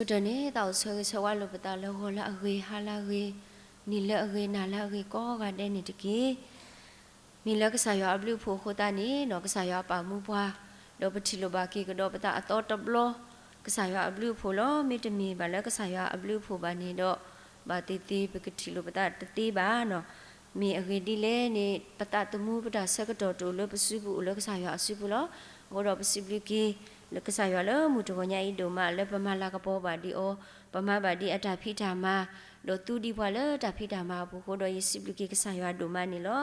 တၢ်န့ၣ် သးအိၣ်ဆၢဂ့ၤဆၢဝါလိာ်ပသးလၢဂီၤလၢအဂ့ၤ, ဟါလၢအဂ့ၤ, နံၤလၢအဂ့ၤ, နၤလၢအဂ့ၤ ကိးဂၤဒဲးန့ၣ်တက့ၢ်. မ့ၢ်လၢကစၢ်ယွၤအဘျုးအဖှိၣ်အဃိသတးန့ၣ်ဒီး ကစၢ်ယွၤပာ်မူပှၤ, ဒီးပထံၣ်လိာ်ဘၣ်က့ၤကဒီးပသးအသီတဘျီ, ကစၢ်ယွၤအဘျုးအဖှိၣ်လီၤ. မ့တမ့ၢ်ဘၣ်လၢကစၢ်ယွၤအဘျုးအဖှိၣ်ဘၣ်န့ၣ်ဒီး ဘၣ်သ့ၣ်သ့ၣ်ပကထံၣ်လိာ်ပသးတသ့ဘၣ်နီၤ. မ့ၢ်အဂ့ၢ်ဒ်လဲၣ်န့ၣ် ပသးသမူပတၢ်ဆၢကတီၢ်တအိၣ်လၢပစုပူၤ အိၣ်လၢကစၢ်ယွၤအစုပူၤလီၤ. အဃိဒီးပစံးဘျုးက့ၤ လၢကစၢ်ယွၤလၢမုၢ်တဂီၤညါအံၤဒိၣ်မး လၢပမၤလၤကပီၤဘၣ်ဒံးအီၤ, ပမၤဘၣ်ဒံးအတၢ်ဖံးတၢ်မၤ, ဒီးသူဒံးပှၤလၢတၢ်ဖံးတၢ်မၤအပူၤအဃိဒီး ယစံးဘျုးက့ၤကစၢ်ယွၤဒိၣ်မးန့ၣ်လီၤ.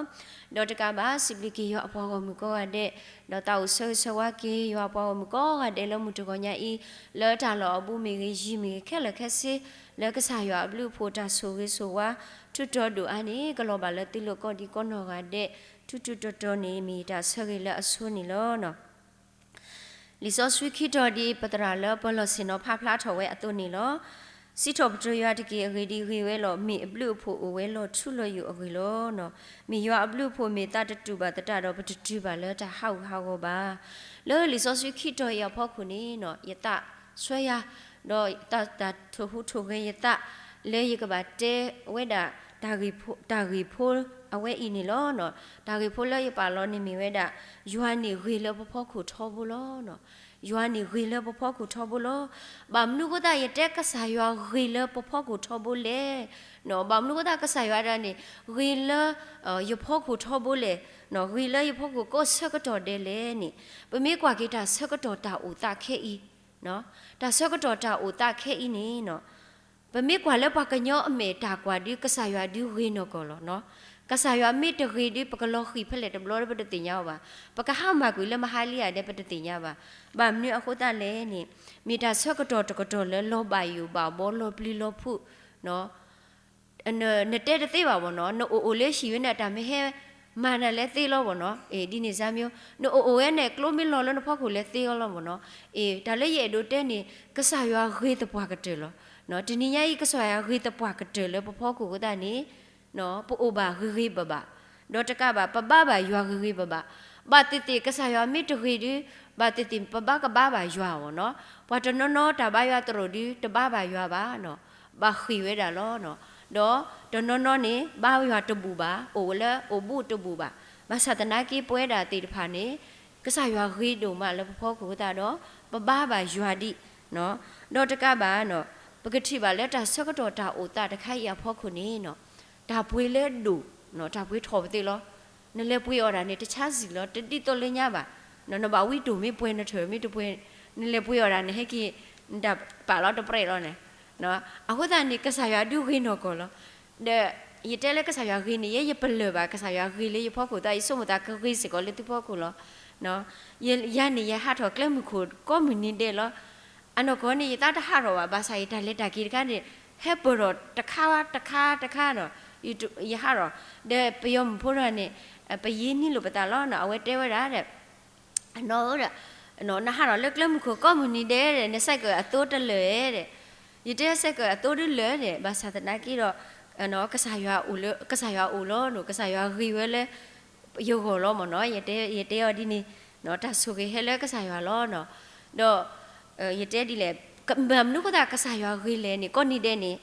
ဒီးတကးဘၣ် စံးဘျုးက့ၤယွၤအပှၤဂီၢ်မုၢ်ကိးဂၤဒဲး, ဒီးသးအိၣ်ဆၢဂ့ၤဆၢဝါက့ၤ ယွၤအပှၤဂီၢ်မုၢ်ကိးဂၤဒဲးလၢမုၢ်တဂီၤညါအံၤ, လၢတၢ်လီၢ်အဘူးမ့ၢ်ဂ့ၤ ယံၤမ့ၢ်ဂ့ၤ ခဲလၢာ်ခဲဆ့, လၢကစၢ်ယွၤအဘျုးအဖှိၣ်တၢ်ဆိၣ်ဂ့ၤဆိၣ်ဝါ ထူးတီၤဒိၣ်အါန့ၣ် ကလီၤဘၣ်လၢသုလိၤကိးဒံကိးနီၢ်ဂၤဒဲး ထူးထူးတီၤတီၤန့ၣ် မ့ၢ်ယတၢ်ဆၢဂ့ၤလၢအဆိန့ၣ်လီၤ. လံာ်စီဆှံခံတီၤဒ်ပသရၣ်လၢပၢၤလီၢ်ဆ့ၣ်နီၤဖးဖျါထီၣ်ဝဲအသိးန့ၣ်လီၤ. စံးထီၣ်ပတြၢၤယွၤတက့ၢ်, အဂ့ၢ်ဒ်အံၤဂ့ၤဝဲလီၤ, မ့ၢ်အဘျုးအဖှိၣ်အိၣ်ဝဲလီၤထူလီၤယိာ်အဂ့ၢ်လီၤ. မ့ၢ်ယွၤအဘျုးအဖှိၣ်မ့ၢ်သးတတူာ်ဘၣ်သတးဒီး ပတတုၤဘၣ်လၢတၢ်ဟးဂူာ်ဟးဂီၤဘၣ်. လၢလံာ်စီဆှံခံတီၤအံၤအဖီခိၣ်န့ၣ် ယသးဆှၢယၤ ဒီးတၢ်ထိၣ်ဟူးထိၣ်ဂဲၤယသး လၢယကဘၣ်တဲဝဲဒၣ် တၢ်ဂ့ၢ်ဖိအဝဲအံၤန့ၣ်လီၤ. တၢ်ဂ့ၢ်ဖိလၢယပာ်လီၤန့ၣ်မ့ၢ်ဝဲဒၣ် ယွၤန့ၣ်ဂ့ၤလၢပဖီခိၣ်ထီဘိလီၤ. ယွၤန့ၣ်ဂ့ၤလၢပဖီခိၣ်ထီဘိလီၤ. ဘၣ်မနုၤအဃိသတး ယတဲကစၢ်ယွၤဂ့ၤလၢပဖီခိၣ်ထီဘိလဲၣ်. ဘၣ်မနုၤအဃိသတး ကစၢ်ယွၤဒၣ်န့ၣ် ဂ့ၤလၢ ယဖီခိၣ်ထီဘိလဲၣ်, ဂ့ၤလၢယဖီခိၣ်ကိးဆၢကတီၢ်ဒဲးလဲၣ်န့ၣ်, ပမ့ၢ်ကွၢ်က့ၤတၢ်ဆၢကတီၢ်တၢ်အိၣ်သးခဲအံၤ, တၢ်ဆၢကတီၢ်တၢ်အိၣ်သးခဲအံၤန့ၣ် ပမ့ၢ်ကွၢ်လၢပှၤကညီအမဲာ်တၢ်ကွၢ်ဒု ကစၢ်ယွၤဒုဂ့ၤနီၢ်ကီၢ်လီၤ. ကစၢ်ယွၤမ့ၢ်တဂ့ၤဒု ပကလီၤဃံၤဖဲလဲၣ်တဘျီဒီး ပတသ့ၣ်ညါအီၤဘၣ်. ပကဟါမၢ်ကွံာ်လၢမဟါလံဧါဒီး ပတသ့ၣ်ညါဘၣ်. ဘၣ်မနုၤအဃိသတးလဲၣ်န့ၣ်, မ့ၢ်တၢ်ဆၢကတီၢ်တကတီၢ်လၢလီၤဘၣ်ယိၣ်ဘၣ်ဘီ လီၤပျံၤလီၤဖုး နတဲတသ့ဘၣ်ဘၣ်နီၤ, နအိၣ်အိၣ်လၢဟံၣ်ဝဲန့ၣ် တၢ်မ့ၢ်ဟဲမၤနၤလၢသ့လီၤဘၣ်နီၤ, ဒ်န့ၣ်စၢ်မ့ၢ်, နအိၣ်အိၣ်ဝဲန့ၣ် ကျိမ့ၢ်လီၤလၢနဖီခိၣ်လၢသ့လီၤဘၣ်နီၤ, တၢ်လၢယအဲၣ်ဒိးတဲန့ၣ် ကစၢ်ယွၤဂ့ၤသပှၢ်ကတၢၢ်လီၤ. တနံၤညါအံၤ ကစၢ်ယွၤဂ့ၤသပှၢ်ကတၢၢ်လၢပဖီခိၣ်အဃိသတးန့ၣ် ပအိၣ်ဘၣ်ဂ့ၤဂ့ၤဘၣ်ဘၣ်, ဒီးတကးဘၣ် ပဘါဘၣ်ယွၤဂ့ၤဂ့ၤဘၣ်ဘၣ်. ဘၣ်သ့ၣ်သ့ၣ် ကစၢ်ယွၤမ့ၢ်တဂ့ၤဒု, ဘၣ်သ့ၣ်သ့ၣ် ပဘၣ်ကဘါဘၣ်ယွၤအီၤနီၤ. ပှၤတနီၤနီၤတၢ်ဘါယွၤသရိာ်ဒု တဘါဘၣ်ယွၤဘၣ်, ဘၣ်ဃ့ၢ်ဝဲဒၣ်လီၤ. ဒီးတနီၤနီၤန့ၣ် ဘါယွၤတဘူၣ်ဘၣ်, အိၣ်လၢအိၣ်ဘူးတဘူၣ်ဘၣ်. ဘၣ်ဆၣ်သနာ်က့ ပဝဲဒၣ်သ့ၣ်တဖၣ်န့ၣ် ကစၢ်ယွၤဂ့ၤဒိၣ်မးလၢပဖီခိၣ်အဃိသတးဒီး ပဘါဘၣ်ယွၤဒံး, ဒီးတကးဘၣ် ပကထံၣ်ဘၣ်လၢတၢ်ဆၢကတီၢ်တၢ်အိၣ်သးတခါအံၤအဖီခိၣ်န့ၣ် တၢ်ပှ့ၤလၢဒိၣ်, တၢ်ပှ့ၤထီၣ်ပသ့လီၤ. နလဲၤပှ့ၤအီၣ်တၢ်န့ၣ် တဆါစံၣ်လီၤ, တဒ်သိးလၢညါဘၣ်. နဘၣ်ဝံတိၢ်မ့ၢ်ပှဲၤ နထၢၣ်မ့ၢ်တပှဲၤ, နလဲၤပှ့ၤအီၣ်တၢ်န့ၣ် ဟဲက့ၤ နတၢ်ပာ်လီၤတပြဲးလီၤန့ၣ်. အဃိသတးန့ၣ် ကစၢ်ယွၤဒုဂ့ၤနီၢ်ကီၢ်လီၤ. ဒီးယတဲလၢကစၢ်ယွၤဂ့ၤန့ၣ် ယဲယပလၢၢ်ဘၣ် ကစၢ်ယွၤဂ့ၤလၢယဖီခိၣ်သး ယဆိကမိၣ်သးကဂ့ၤစ့ၢ်ကီးလၢသုဖီခိၣ်လီၤ. ယၤန့ၣ် ယဟးထီၣ်ကျဲမုၢ်ခိၣ်ကိးမုၢ်နံၤဒဲးလီၤ. အနီၢ်ကီၢ်န့ၣ် ယသးတဟးထီၣ်ဘၣ်, ဘၣ်ဆၣ်ယတၢ်လဲၤတၢ်က့ၤတခါန့ၣ် ဟဲပၢၢ်ထီၣ်တခါတခါတခါနီၤ, ယဟးထီၣ်, ဒီးပယီၤမုၣ်ဖိတဂၤန့ၣ် ပယ့ၢ်နံၤလိာ်ပသးလီၤနီၤ, အဝဲတဲဝဲဒၣ်ဒီး အနီၢ်ဧၢဒီး နဟးထီၣ်လၢကျဲမုၢ်ခိၣ်ကိးမုၢ်နံၤဒဲးဒီး နစဲးကၢးအသိတလၢာ်ဧါဒီး, ယတဲစဲးကၢးအသိဒုလၢာ်ဒီး ဘၣ်ဆၣ်သနာ်က့ဒီး ကစၢ်ယွၤအိၣ်လီၤ, ကစၢ်ယွၤအိၣ်လီၤနီၤ, ကစၢ်ယွၤဂ့ၤဝဲလၢယဂီၢ်လီၤမ့ၢ်နီၤ, ယတဲအီၤဒ်န့ၣ်, တၢ်ဆိၣ်ဂ့ၤဟဲလၢကစၢ်ယွၤလီၤနီၤ, ဒီး ယတဲဒ်လဲၣ်, ဘၣ်မနုၤအဃိသတးကစၢ်ယွၤဂ့ၤလဲၣ်န့ၣ် ကိးနံၤဒဲးန့ၣ်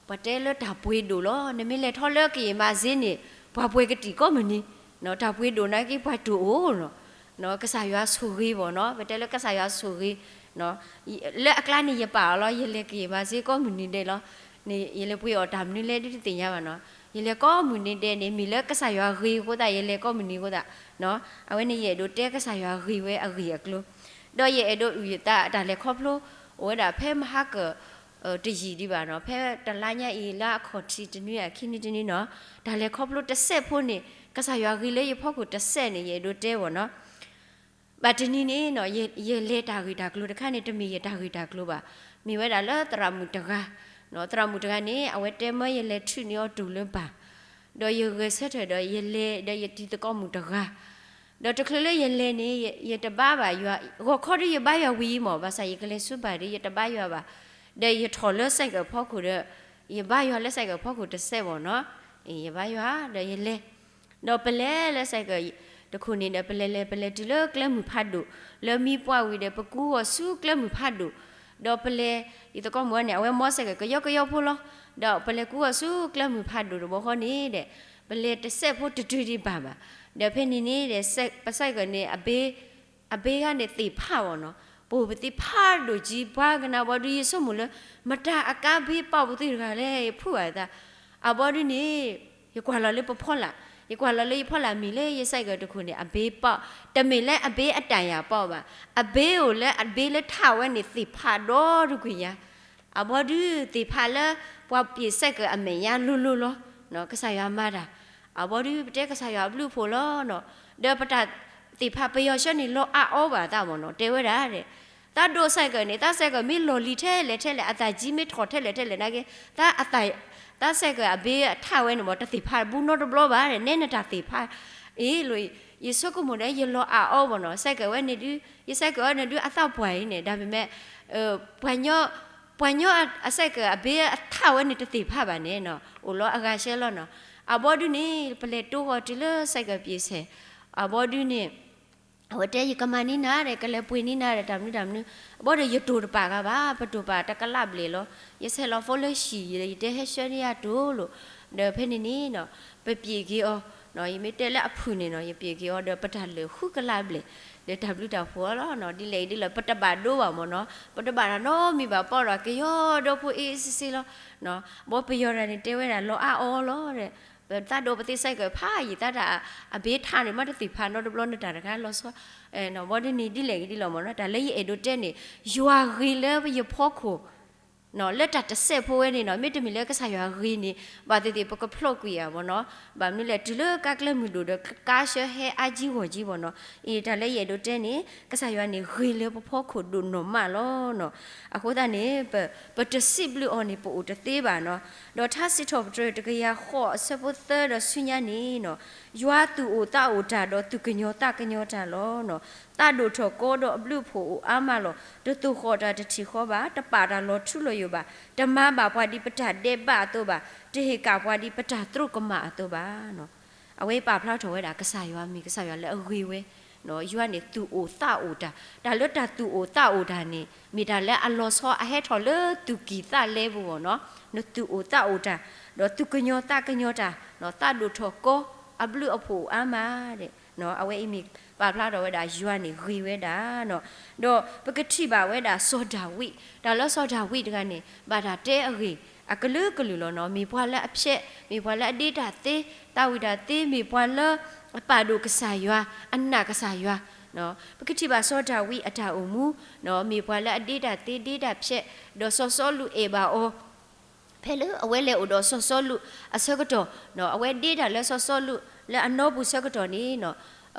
ပှၤတဲလၢတၢ်ပှ့ၤဒိၣ်လီၤ. နမ့ၢ်လဲၤထီၣ်လၢကယဲၢ်မၤစ့န့ၣ် ပှၤပှ့ၤကတံာ်ကိးမုၢ်နံၤ, တၢ်ပှ့ၤဒိၣ်နာ်က့ ပှၤတိၢ်အိၣ်နီၤ, ကစၢ်ယွၤဆိၣ်ဂ့ၤဘၣ်နီၤ, ပတဲလၢကစၢ်ယွၤဆိၣ်ဂ့ၤ, လၢအကျါန့ၣ် ယပာ်အီၤလီၤ, ယလဲၤကယဲၢ်မၤစ့ကိးမုၢ်နံၤဒဲးလီၤ. န့ၣ် ယလဲၤပှ့ၤအီၣ်တၢ်မနုၤလဲၣ်ဒုတသ့ၣ်ညါဘၣ်နီၤ, ယလဲၤကိးမုၢ်နံၤဒဲးန့ၣ် မ့ၢ်လၢကစၢ်ယွၤဂ့ၤအဃိသတး ယလဲၤကိးမုၢ်နံၤအဃိသတး, အဝဲန့ၣ်ယအဲၣ်ဒိးတဲကစၢ်ယွၤဂ့ၤဝဲအဂ့ၢ်အကျိၤ, ဒီးယအဲၣ်ဒိးအုၣ်ယသးတၢ်လဲၤခီဖျိ အိၣ်ဝဲဒၣ်ဖဲမဟါကၢၢ် တယံာ်ဒံးဘၣ်နီၤ, ဖဲတလါညါအံၤ လၢအခီၣ်ထံးတနွံအခံနွံတနွံနီၤ, တၢ်လဲၤခီဖျိတစဲးဖိန့ၣ် ကစၢ်ယွၤဂ့ၤလၢယဖီခိၣ်တစဲးန့ၣ် ယအဲၣ်ဒိးတဲဘၣ်နီၤ. ဘၣ်တနံၤန့ၣ်နီၤ, ယလဲၤတၢ်ဂ့ၢ်တၢ်ကျိၤတခါန့ၣ် တမ့ၢ်ယတၢ်ဂ့ၢ်တၢ်ကျိၤဘၣ်, မ့ၢ်ဝဲဒၣ်လၢသရၣ်မုၣ်တဂၤ, သရၣ်မုၣ်တဂၤန့ၣ် အဝဲတဲမၢယလဲၤထုးန့ၢ်အီၤတူၢ်လၢပၢ်, ဒီးယဂဲၤဆၢထၢၣ်ဒီးယလဲၤဒီးယတံၤသကိးမုၣ်တဂၤ ဒီးတချုးလၢယလဲၤန့ၣ် ယတဘါဘၣ်ယွၤ, ဂီၤခီဒုးယဘါယွၤဝံၤမး, ဘၣ်ဆၣ်ယကလဲၤဆူပၢ်ဒီး ယတဘါယွၤဘၣ်, ဒီးယထီၣ်လၢစဲးကၢးဖီခိၣ်ဒီး ယဘါယွၤလၢစဲးကၢးဖီခိၣ်တစဲးဘၣ်နီၤ, ယဘါယွၤဒီးယလဲၤ, ဒီးပလဲၤလၢစဲးကၢးတခိၣ်န့ၣ်ဒီး ပလဲၤလဲၤ ပလဲၤတုၤလၢကျဲမုၢ်ဖးဒိၣ်, လၢမံပှၢ်ဝံၤဒီး ပကူဂီၤဆူကျဲမုၢ်ဖးဒိၣ်, ဒီးပလဲၤ ယသကိးမုၣ်အီၤန့ၣ် အဝဲမီစဲးကၢးကယီကယီဖိလီၤ. ဒီးပလဲၤကူအီၤဆူကျဲမုၢ်ဖးဒိၣ်တဘီဃီန့ၣ်ဒီး ပလဲၤတစဲးဖိတတုၤဒံးဘၣ်ဘၣ်. ဒီးဖဲန့ၣ်န့ၣ်ဒီး ပစဲးကၢးန့ၣ် အဘ့ အဘ့ဧါန့ၣ်သ့ၣ်ဖးအီၤနီၤ. ပအိၣ်ပသ့ၣ်ဖးဒိၣ်ကံ ပှၤကနၣ်ဘီဒုး ယဆိကမိၣ်လၢ မတၤအကါဘ့ပာ်ပသ့ၣ်တဂၤလဲၣ် ယဖုးဘၣ်သး. အဘီဒုးန့ၣ် ယကွၢ်လီၤလၢပဖီလာ်, ယကွၢ်လီၤလၢယဖီလာ်မံၤလၢယစဲးကၢးတခိၣ်န့ၣ် အဘ့ပာ်, တမ့ၢ်လၢအဘ့အတၢ်ယၤပာ်ဘၣ်, အဘ့အိၣ်လၢအဘ့လၢထးဝဲန့ၣ် သ့ၣ်ဖးဒီတကွံာ်ညါ. အဘီဒုးသ့ၣ်ဖးလၢ ပှၤပျံၤစဲးကၢးအမဲာ်ညါလိၤလိၤလီၤ. ကစၢ်ယွၤမၤတၢ်. အဘီဒုး ပတဲကစၢ်ယွၤအဘျုးအဖှိၣ်လီၤနီၤ. ဒီးပတၢ်သ့ၣ်ဖးပယီၤဆၢန့ၣ် လီၤအါအီဘၣ်သးမ့ၢ်နီၤ, တဲဝဲဒၣ်ဒီး သးဒိးစဲးကၢးန့ၣ် သးစဲးကၢးမ့ၢ်လီၢ်လံၤထဲလဲၣ်ထဲလဲၣ် အသးကံမ့ၢ်ထီၣ်ထဲလဲၣ်ထဲလဲၣ်နာ်က့ သးအသး သးစဲးကၢးအဘ့အထးဝဲန့ၣ်မ့ၢ် တသ့ၣ်ဖးဘူးနီတဘျီဘၣ်ဒီး နဲနတၢ်သ့ၣ်ဖးအံၤလီၤ. ယဆိကမိၣ်ဒီး ယလီၤအါအီဘၣ်နီၤ, စဲးကၢးဝဲန့ၣ်ဒုး ယစဲးကၢးအီၤန့ၣ်ဒုး အသးပှၢ်အံၤန့ၣ် ဒါပေမဲ့ ပှၤညီ ပှၤညီအစဲးကၢးအဘ့အထးဝဲန့ၣ် တသ့ၣ်ဖးဘၣ်န့ၣ်နီၤ, အိၣ်လီၤအဂၤဆဲလီၤနီၤ. အဘီဒုးန့ၣ် ပလဲၤတိၢ်ဃီၤတုၤလၢစဲးကၢးပျံၤစဲး, အဘီဒုးန့ၣ် အဝဲတဲ ယကမၤန့ၢ်နၤဒီး ကလဲၤပှ့ၤန့ၢ်နၤဒီး တၢ်မနုၤတၢ်မနုၤ, အဘီဒီး ယတိၢ်တပာ်ဂၤဘၣ်, ပတိၢ်ပာ်တကလးဘျဲၣ်လီၤ. ယဆဲးလီၤ phone လၢဟံၣ် ယတဲဟဲဆှၢန့ၢ်ယၤတိၢ်လိာ်, ဒီးဖဲန့ၣ်န့ၣ်နီၤ ပပျံၤက့ၤအီၤ, ယမ့ၢ်တဲလၢအဖုၣ်န့ၣ်နီၤ ယပျံၤက့ၤအီၤဒီး ပတၢ်လၢာ်ဃုကလးဘျဲၣ်, ဒီးတၢ်ဘျုးတၢ်ဖှိၣ်အီၤလီၤနီၤ. ဒ်လဲၣ်ဒ်လဲၣ် ပတဘၣ်ဒိဘၣ်မ့ၢ်နီၤ, ပတဘၣ်တၢ်နီတမံၤဘၣ် ပီၢ်ဒီးကယီဒီဖိအ့ၣ်စ့စ့လီၤ. ဘီပယီၤတဂၤန့ၣ် တဲဝဲဒၣ် လီၤအါအီလီၤဒီး သးဒိးပသ့ၣ်စဲးကၢးဖးယံာ် သးတၢ်အဘ့ထးန့ၣ် မ့ၢ်တသ့ၣ်ဖးနီတဘျီ နတၢ်တခါလီၤဆီ, ဘီဒ်န့ၣ် ဒ်လဲၣ်ဂ့ၤဒ်လဲၣ်မ့ၢ်နီၤ, တၢ်လၢယအဲၣ်ဒိးတဲန့ၣ် ယွၤဂ့ၤလၢယဖီခိၣ် လၢတၢ်တစဲးဖိဝဲန့ၣ်နီၤ, မ့တမ့ၢ်လၢကစၢ်ယွၤဂ့ၤန့ၣ် ဘၣ်သ့ၣ်သ့ၣ်ပကဖျိးကွံာ်ဧါမ့ၢ်နီၤ, ဘၣ်မနုၤလဲၣ် တုၤလၢကါကျဲမုၢ်ဒိၣ်ဒီး ကါဆှၢဟဲအါကံဂီၢ်ကံမ့ၢ်နီၤ, အံၤတၢ်လၢယအဲၣ်ဒိးတဲန့ၣ် ကစၢ်ယွၤန့ၣ် ဂ့ၤလၢပဖီခိၣ်ဒိၣ်နီၢ်မးလီၤနီၤ. အဃိသတးန့ၣ် ပ ပတစံးဘျုးအီၤန့ၣ် ပအိၣ်တသ့ဘၣ်နီၤ, ဒီးထါစံးထီၣ်ပတြၢၤတကယၤဃိးအဆၢဖိသၢဒီးဆူညါန့ၣ်နီၤ, ယွၤသူၣ်အိၣ်သးအိၣ်တၢ်ဒီးသူၣ်ကညီၤသးကညီၤတၢ်လီၤနီၤ, သးဒိၣ်ထီၣ်ကီဒီးအဘျုးအဖှိၣ်အိၣ်အါမးလီၤ. တသိၣ်ဃီၣ်တၢ်တထံၣ်ဃီဘၣ်, တပာ်တၢ်လီၤထူလီၤယိာ်ဘၣ်, တမၤဘၣ်ပှၤဒ်ပတၢ်ဒဲးဘးအသိးဘၣ်, တဟ့ၣ်ကၣ်ပှၤဒ်ပတၢ်သရူးကမၣ်အသိးဘၣ်နီၤ. အဝဲပာ်ဖျါထီၣ်ဝဲဒၣ် ကစၢ်ယွၤမ့ၢ်ကစၢ်ယွၤလၢအဂ့ၤဝဲ, ယွၤန့ၣ်သူၣ်အိၣ်သးအိၣ်တၢ်, တၢ်လၢတၢ်သူၣ်အိၣ်သးအိၣ်တၢ်န့ၣ် မ့ၢ်တၢ်လၢအလီၤဆီအဟဲထီၣ်လၢသူၣ်ကံၢ်သးလဲပူၤအဂီၢ်နီၤ, နသူၣ်အိၣ်သးအိၣ်တၢ်, ဒီးသူၣ်ကညီၤသးကညီၤတၢ်, သးဒိၣ်ထီၣ်ကီ, အဘျုးအဖှိၣ်အိၣ်အါမး, အဝဲအံၤမ့ၢ်ပာ်ဖျါထီၣ်ဝဲဒၣ် ယွၤန့ၣ်ဂ့ၤဝဲဒၣ်နီၤ. ဒီးပကထံၣ်ဘၣ်ဝဲဒၣ်စီၤဒၤဝံး, တၢ်လၢစီၤဒၤဝံးတဂၤန့ၣ် ဘၣ်တၢ်တဲအဂ့ၢ် အကလုာ်ကလုာ်လီၤနီၤ, မ့ၢ်ပှၤလၢအဖျဲး, မ့ၢ်ပှၤလၢအဒ့တၢ်သ့, တၢ်ဝံၣ်တၢ်သ့, မ့ၢ်ပှၤလၢအပာ်ဒိၣ်ကစၢ်ယွၤ, အနာ်ကစၢ်ယွၤ, ပကထံၣ်ဘၣ်စီၤဒၤဝံးအတၢ်အိၣ်မူ, မ့ၢ်ပှၤလၢအဒ့တၢ်သ့ဒ့တၢ်ဖျဲး, ဒီးစီၤစီလူးအဲၣ်ဘၣ်အီၤ ဖဲလၢအဝဲလဲၤအိၣ်ဒီးစီၤစီလူးအဆၢကတီၢ်, အဝဲဒ့တၢ်လၢစီၤစီလူးလၢအနီပူၤဆၢကတီၢ်န့ၣ်,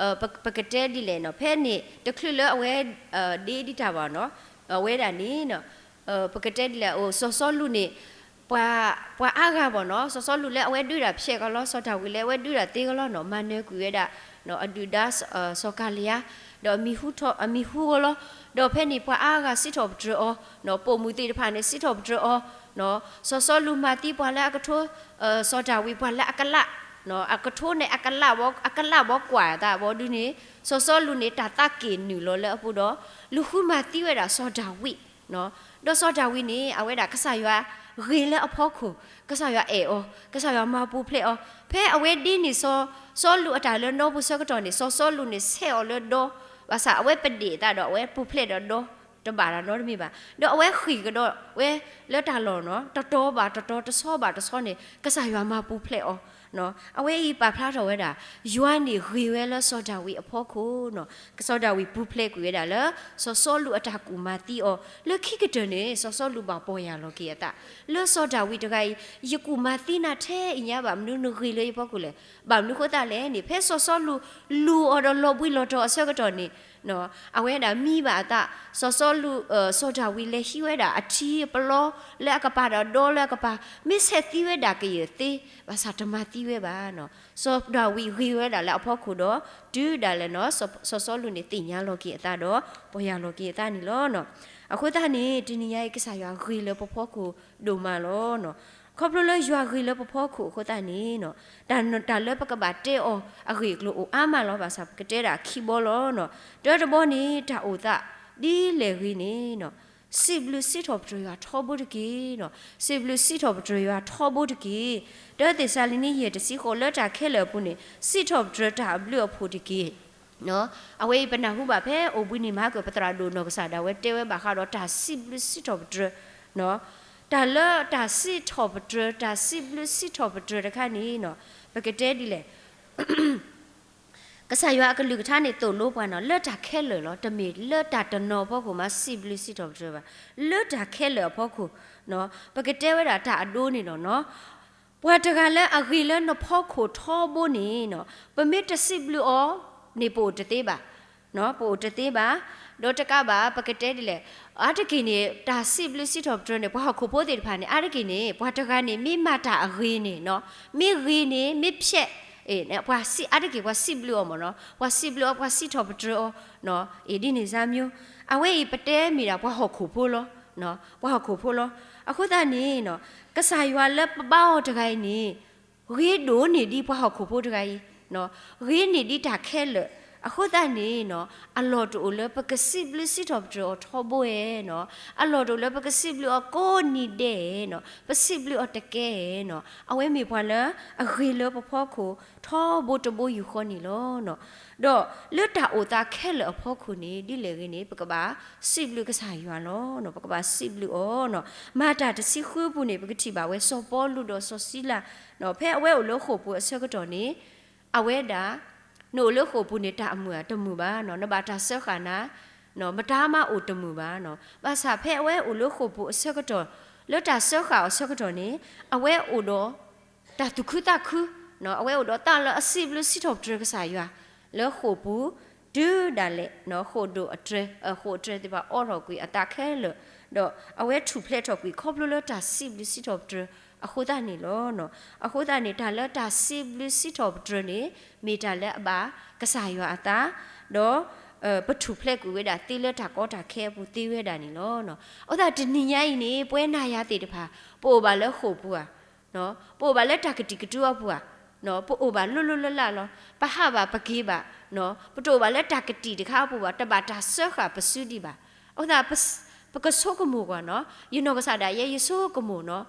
ပကတဲဒ်လဲၣ်နီၤ, ဖဲန့ၣ်တချုးလၢအဝဲ ဒ့ဒံးတၢ်ဘၣ်နီၤ, အဝဲဒၣ်န့ၣ် ပကတဲဒ်လဲၣ် အိၣ်စီၤစီလူးန့ၣ် ပှၤ ပှၤအါဂၤဘၣ်နီၤ, စီၤစီလူးလၢအဝဲဒုးတၢ်ဖျဲးကလီၤ, စီၤဒၤဝံးလၢအဝဲဒုးတၢ်သ့ကလီၤနီၤ, မၤနၢၤကွံာ်ဝဲဒၣ် အဒုၣ်ဒါစီၤကၤလံယါ, ဒီးအမံၤဟူထီၣ် အမံၤဟူကလီၤ, ဒီးဖဲန့ၣ်ပှၤအါဂၤစံးထီၣ်ပတြၢၤအီၤ, ပိာ်မုၣ်သ့ၣ်တဖၣ်န့ၣ် စံးထီၣ်ပတြၢၤအီၤ, စီၤစီလူးမၤသံပှၤလၢအကထိ, စီၤဒၤဝံးပှၤလၢအကလး, အကထိန့ၣ် အကလးဘီ အကလးဘီကွၢ်အသးဘီဒုန့ၣ်, စီၤစီလူးန့ၣ် တၢ်သးက့ၣ်နုာ်လီၤလၢအပူၤဒီး လူၤဃုမၤသံဝဲဒၣ်စီၤဒၤဝံး ဒီးစီၤဒၤဝံးန့ၣ် အဝဲဒၣ်ကစၢ်ယွၤဂ့ၤလၢအဖီခိၣ်, ကစၢ်ယွၤအဲၣ်အီၤ, ကစၢ်ယွၤမၤပူၤဖျဲးအီၤ, ဖဲအဝဲဒ့န့ၣ်စီၤစီလူးအတၢ်လၢနီပူၤဆၢကတီၢ်န့ၣ် စီၤစီလူးန့ၣ်ဆဲးအီၤလၢဒီ, ဘၣ်ဆၣ်အဝဲပဒ့ၣ်အသးဒီးအဝဲပူၤဖျဲးဒီးဒီ, တဘၣ်တၢ်နီတမံၤဘၣ်, ဒီးအဝဲဃ့ၢ်ကဒီးဝဲလၢတၢ်လီၢ်နီၤ, တတီၤဘၣ်တတီၤ တဆီဘၣ်တဆီန့ၣ် ကစၢ်ယွၤမၤပူၤဖျဲးအီၤ အဝဲအံၤပာ်ဖျါထီၣ်ဝဲဒၣ် ယွၤန့ၣ်ဂ့ၤဝဲလၢစီၤဒၤဝံးအဖီခိၣ်နီၤ, စီၤဒၤဝံးပူၤဖျဲးကွံာ်ဝဲဒၣ်လၢ စီၤစီလူးအတၢ်ကူၣ်မၤသံအီၤ, လၢခံကတၢၢ်န့ၣ် စီၤစီလူးဘၣ်ပီၢ်ယၢ်လီၤက့ၤအသး, လၢစီၤဒၤဝံးတဂၤအံၤ ယကူၣ်မၤသံနၤထဲအံၤညါ ဘၣ်မနုၤနဂ့ၤလၢယဖီခိၣ်လဲၣ်, ဘၣ်မနုၤဃိသတးလဲၣ်န့ၣ် ဖဲစီၤစီလူးလူၤအီၤဒီးလီၤဘှံးလီၤတီၤအဆၢကတီၢ်န့ၣ် အဝဲဒၣ်မံဘၣ်အသး, စီၤစီလူး စီၤဒၤဝံးလဲၤဟံးဝဲဒၣ်အထံအပလီ လၢအကပၤဒီးဒီလၢအကပၤ, မ့ၢ်ဆဲးသံဝဲဒၣ်ကယဲၢ်သ့, ဘၣ်ဆၣ်တမၤသံဝဲဘၣ်နီၤ, စီၤဒၤဝံးဂ့ၤဝဲဒၣ်လၢအဖီခိၣ်ဒီး တုၤဒၣ်လဲာ်နီၤ စီၤစီလူးန့ၣ်သ့ၣ်ညါလီၤက့ၤအသးဒီး ပီၢ်ယၢ်လီၤက့ၤအသးန့ၣ်လီၤ. အဃိသတးန့ၣ် တနံၤညါအံၤ ကစၢ်ယွၤဂ့ၤလၢပဖီခိၣ်ဒိၣ်မးလီၤ. ခီဖျိလၢယွၤဂ့ၤလၢပဖီခိၣ်အဃိသတးန့ၣ် တၢ်လၢပကဘၣ်တဲအီၤအဂ့ၢ်အကျိၤအိၣ်အါမးလီၤ. ဘၣ်ဆၣ်ပကတဲဒၣ်ခံဘီလီၤ. တၢတဘီန့ၣ် တၢ်အိၣ်သးဒ်လဲၣ်ဂ့ၤန့ၣ် စံးဘျုးစံးထီၣ်ပတြၢၤယွၤထီဘိတက့ၢ်. စံးဘျုးစံးထီၣ်ပတြၢၤယွၤထီဘိတက့ၢ်. တၢသ့းစၤလနံ ယဲၢ် တဆံဃိး, လၢတၢ်ခဲလၢာ်အပူၤန့ၣ် စံးထီၣ်ပတြၢၤတၢ်အဘျုးအဖှိၣ်တက့ၢ်. အဝဲအံၤပနၢ်ဟူဘၣ်ဖဲအိၣ်ဘှံးနံၤမၤကၢၢ် ပသရၣ်ဒိၣ်နီၢ်ကစၢ်ဒၣ်ဝဲတဲဝဲဘၣ်ဃးဒီးတၢ်စံးဘျုးစံးထီၣ်ပတြၢၤ, တၢ်လၢတၢ်စံးထီၣ်ပတြၢၤ တၢ်စံးဘျုးစံးထီၣ်ပတြၢၤတခါန့ၣ် ပကတဲဒ်လဲၣ် ကစၢ်ယွၤအကလုၢ်ကထါန့ၣ်သိၣ်လိပှၤနီၤ လၢတၢ်ခဲလၢာ်လီၤ. တမ့ၢ်လၢတၢ်တနီၤအဖီခိၣ်မးစံးဘျုးစံးထီၣ်ပတြၢၤဘၣ်. လၢတၢ်ခဲလၢာ်အဖီခိၣ်, ပကတဲဝဲဒၣ်တၢ်အဒိန့ၣ်လီၤနီၤ. ပှၤတဂၤလၢအဂ့ၤလၢနဖီခိၣ်ထီဘိန့ၣ်နီၤ ပမ့ၢ်တစံးဘျုးအီၤန့ၣ် ပအိၣ်တသ့ဘၣ်. ပအိၣ်တသ့ဘၣ်. ဒီးတကးဘၣ် ပကတဲဒ်လဲၣ်, အါတက့ၢ်န့ၣ် တၢ်စံးဘျုးစံးထီၣ်ပတြၢၤန့ၣ် ပှၤဟီၣ်ခိၣ်ဖိသ့ၣ်တဖၣ်န့ၣ် အါတက့ၢ်န့ၣ် ပှၤတဂၤန့ၣ် မ့ၢ်မၤတၢ်အဂ့ၤန့ၣ်နီၤ, မ့ၢ်ဂ့ၤန့ၣ် မ့ၢ်ဖျဲး ပှၤစံး အါတက့ၢ်ပှၤစံးဘျုးအီၤမ့ၢ်နီၤ, ပှၤစံးဘျုးအီၤ ပှၤစံးထီၣ်ပတြၢၤအီၤ, အံၤဒ်န့ၣ်စၢ်မျိုး, အဝဲအံၤပတဲမ့ၢ်ဒၣ် ပှၤဟီၣ်ခိၣ်ဖိလီၤ. ပှၤဟီၣ်ခိၣ်ဖိလီၤ. အဃိသတးန့ၣ် ကစၢ်ယွၤလၢပဘါအီၤတဂၤအံၤန့ၣ် ဂ့ၤဒိၣ်န့ၢ်ဒံးပှၤဟီၣ်ခိၣ်ဖိတဂၤအံၤ, ဂ့ၤန့ၢ်ဒံးတၢ်ခဲလၢာ်, အဃိသတးန့ၣ်နီၤ အလီၢ်တအိၣ်လၢပကစံးဘျုးစံးထီၣ်ပတြၢၤအီၤထီဘိဧါနီၤ, အလီၢ်တအိၣ်လၢပကစံးဘျုးအီၤကိးနံၤဒဲးဧါနီၤ, ပစံးဘျုးအီၤတကဲဧါနီၤ, အဝဲမ့ၢ်ပှၤလၢအဂ့ၤလၢပဖီခိၣ်ထီဘိတဘိယူၢ်ဃီန့ၣ်လီၤ. ဒီးလၢတၢ်အိၣ်သးခဲလၢာ်အဖီခိၣ်န့ၣ် ဒ်လဲၣ်ဂ့ၤန့ၣ် ပကဘၣ်စံးဘျုးကစၢ်ယွၤလီၤ. ပကဘၣ်စံးဘျုးအီၤနီၤ. မၤတၢ်တဆံဃုပူၤန့ၣ် ပကထံၣ်ဘၣ်ဝဲစီၤပီလူးဒီးစီၤစံလၤ, ဖဲအဝဲအိၣ်လၢဃိာ်ပူၤအဆၢကတီၢ်န့ၣ် အဝဲဒၣ် နအိၣ်လၢဃိာ်ပူၤန့ၣ် တၢ်အမုာ်တမုာ်ဘၣ်နီၤ, နဘၣ်တၢ်စၢဃာ်နၤ မတၤမးအိၣ်တမုာ်ဘၣ်နီၤ, ဘၣ်ဆၣ်ဖဲအဝဲအိၣ်လၢဃိာ်ပူၤအဆၢကတီၢ် လၢတၢ်စၢဃာ်အီၤအဆၢကတီၢ်န့ၣ် အဝဲအိၣ်ဒီး တၢ်သူၣ်ခုသးခု, အဝဲအိၣ်ဒီးသးလၢအစံးဘျုးစံးထီၣ်ပတြၢၤကစၢ်ယွၤ လၢဃိာ်ပူၤ တုၤဒၣ်လဲာ် ဃိာ်ဒိၣ်အတြဲၤ ဃိာ်အတြဲၤသ့ၣ်တဖၣ်အိးထီၣ်ကွံာ်အသးခဲလၢာ်, ဒီးအဝဲထူၣ်ဖျဲးထီၣ်ကွံာ်ခီဖျိလၢတၢ်စံးဘျုးစံးထီၣ်ပတြၢၤအဃိသတးန့ၣ်လီၤ. အဃိသတးန့ၣ် တၢ်လၢတၢ်စံးဘျုးစံးထီၣ်ပတြၢၤန့ၣ် မ့ၢ်တၢ်လၢအဘၣ်ကစၢ်ယွၤအသး, ဒီး ပထူၣ်ဖျဲးကွံာ်ဝဲဒၣ်သ့လၢတၢ်ကီတၢ်ခဲအပူၤသ့ဝဲဒၣ်န့ၣ်လီၤ. အဃိသတးတနံၤညါအံၤန့ၣ် ပဝဲနၤယၤသ့ၣ်တဖၣ် ပအိၣ်ဘၣ်လၢဃိာ်ပူၤဧါ, ပအိၣ်ဘၣ်လၢတၢ်ကတံာ်ကတူအပူၤဧါ, ပအိၣ်ဘၣ်လိၣ်လိၣ်လၢ်လၢ်လီၤ. ပဟးဘၣ်ပက့ၤဘၣ်, ပတအိၣ်ဘၣ်လၢတၢ်ကတံာ်တခါအပူၤဘၣ်, တဘၣ်တၢ်စၢဃာ်ပစုဒံးဘၣ်. အဃိသတး ပကဆိကမိၣ်ကွၢ်နီၤ, ယနီၢ်ကစၢ်ဒၣ်ယဲ ယဆိကမိၣ်နီၤ,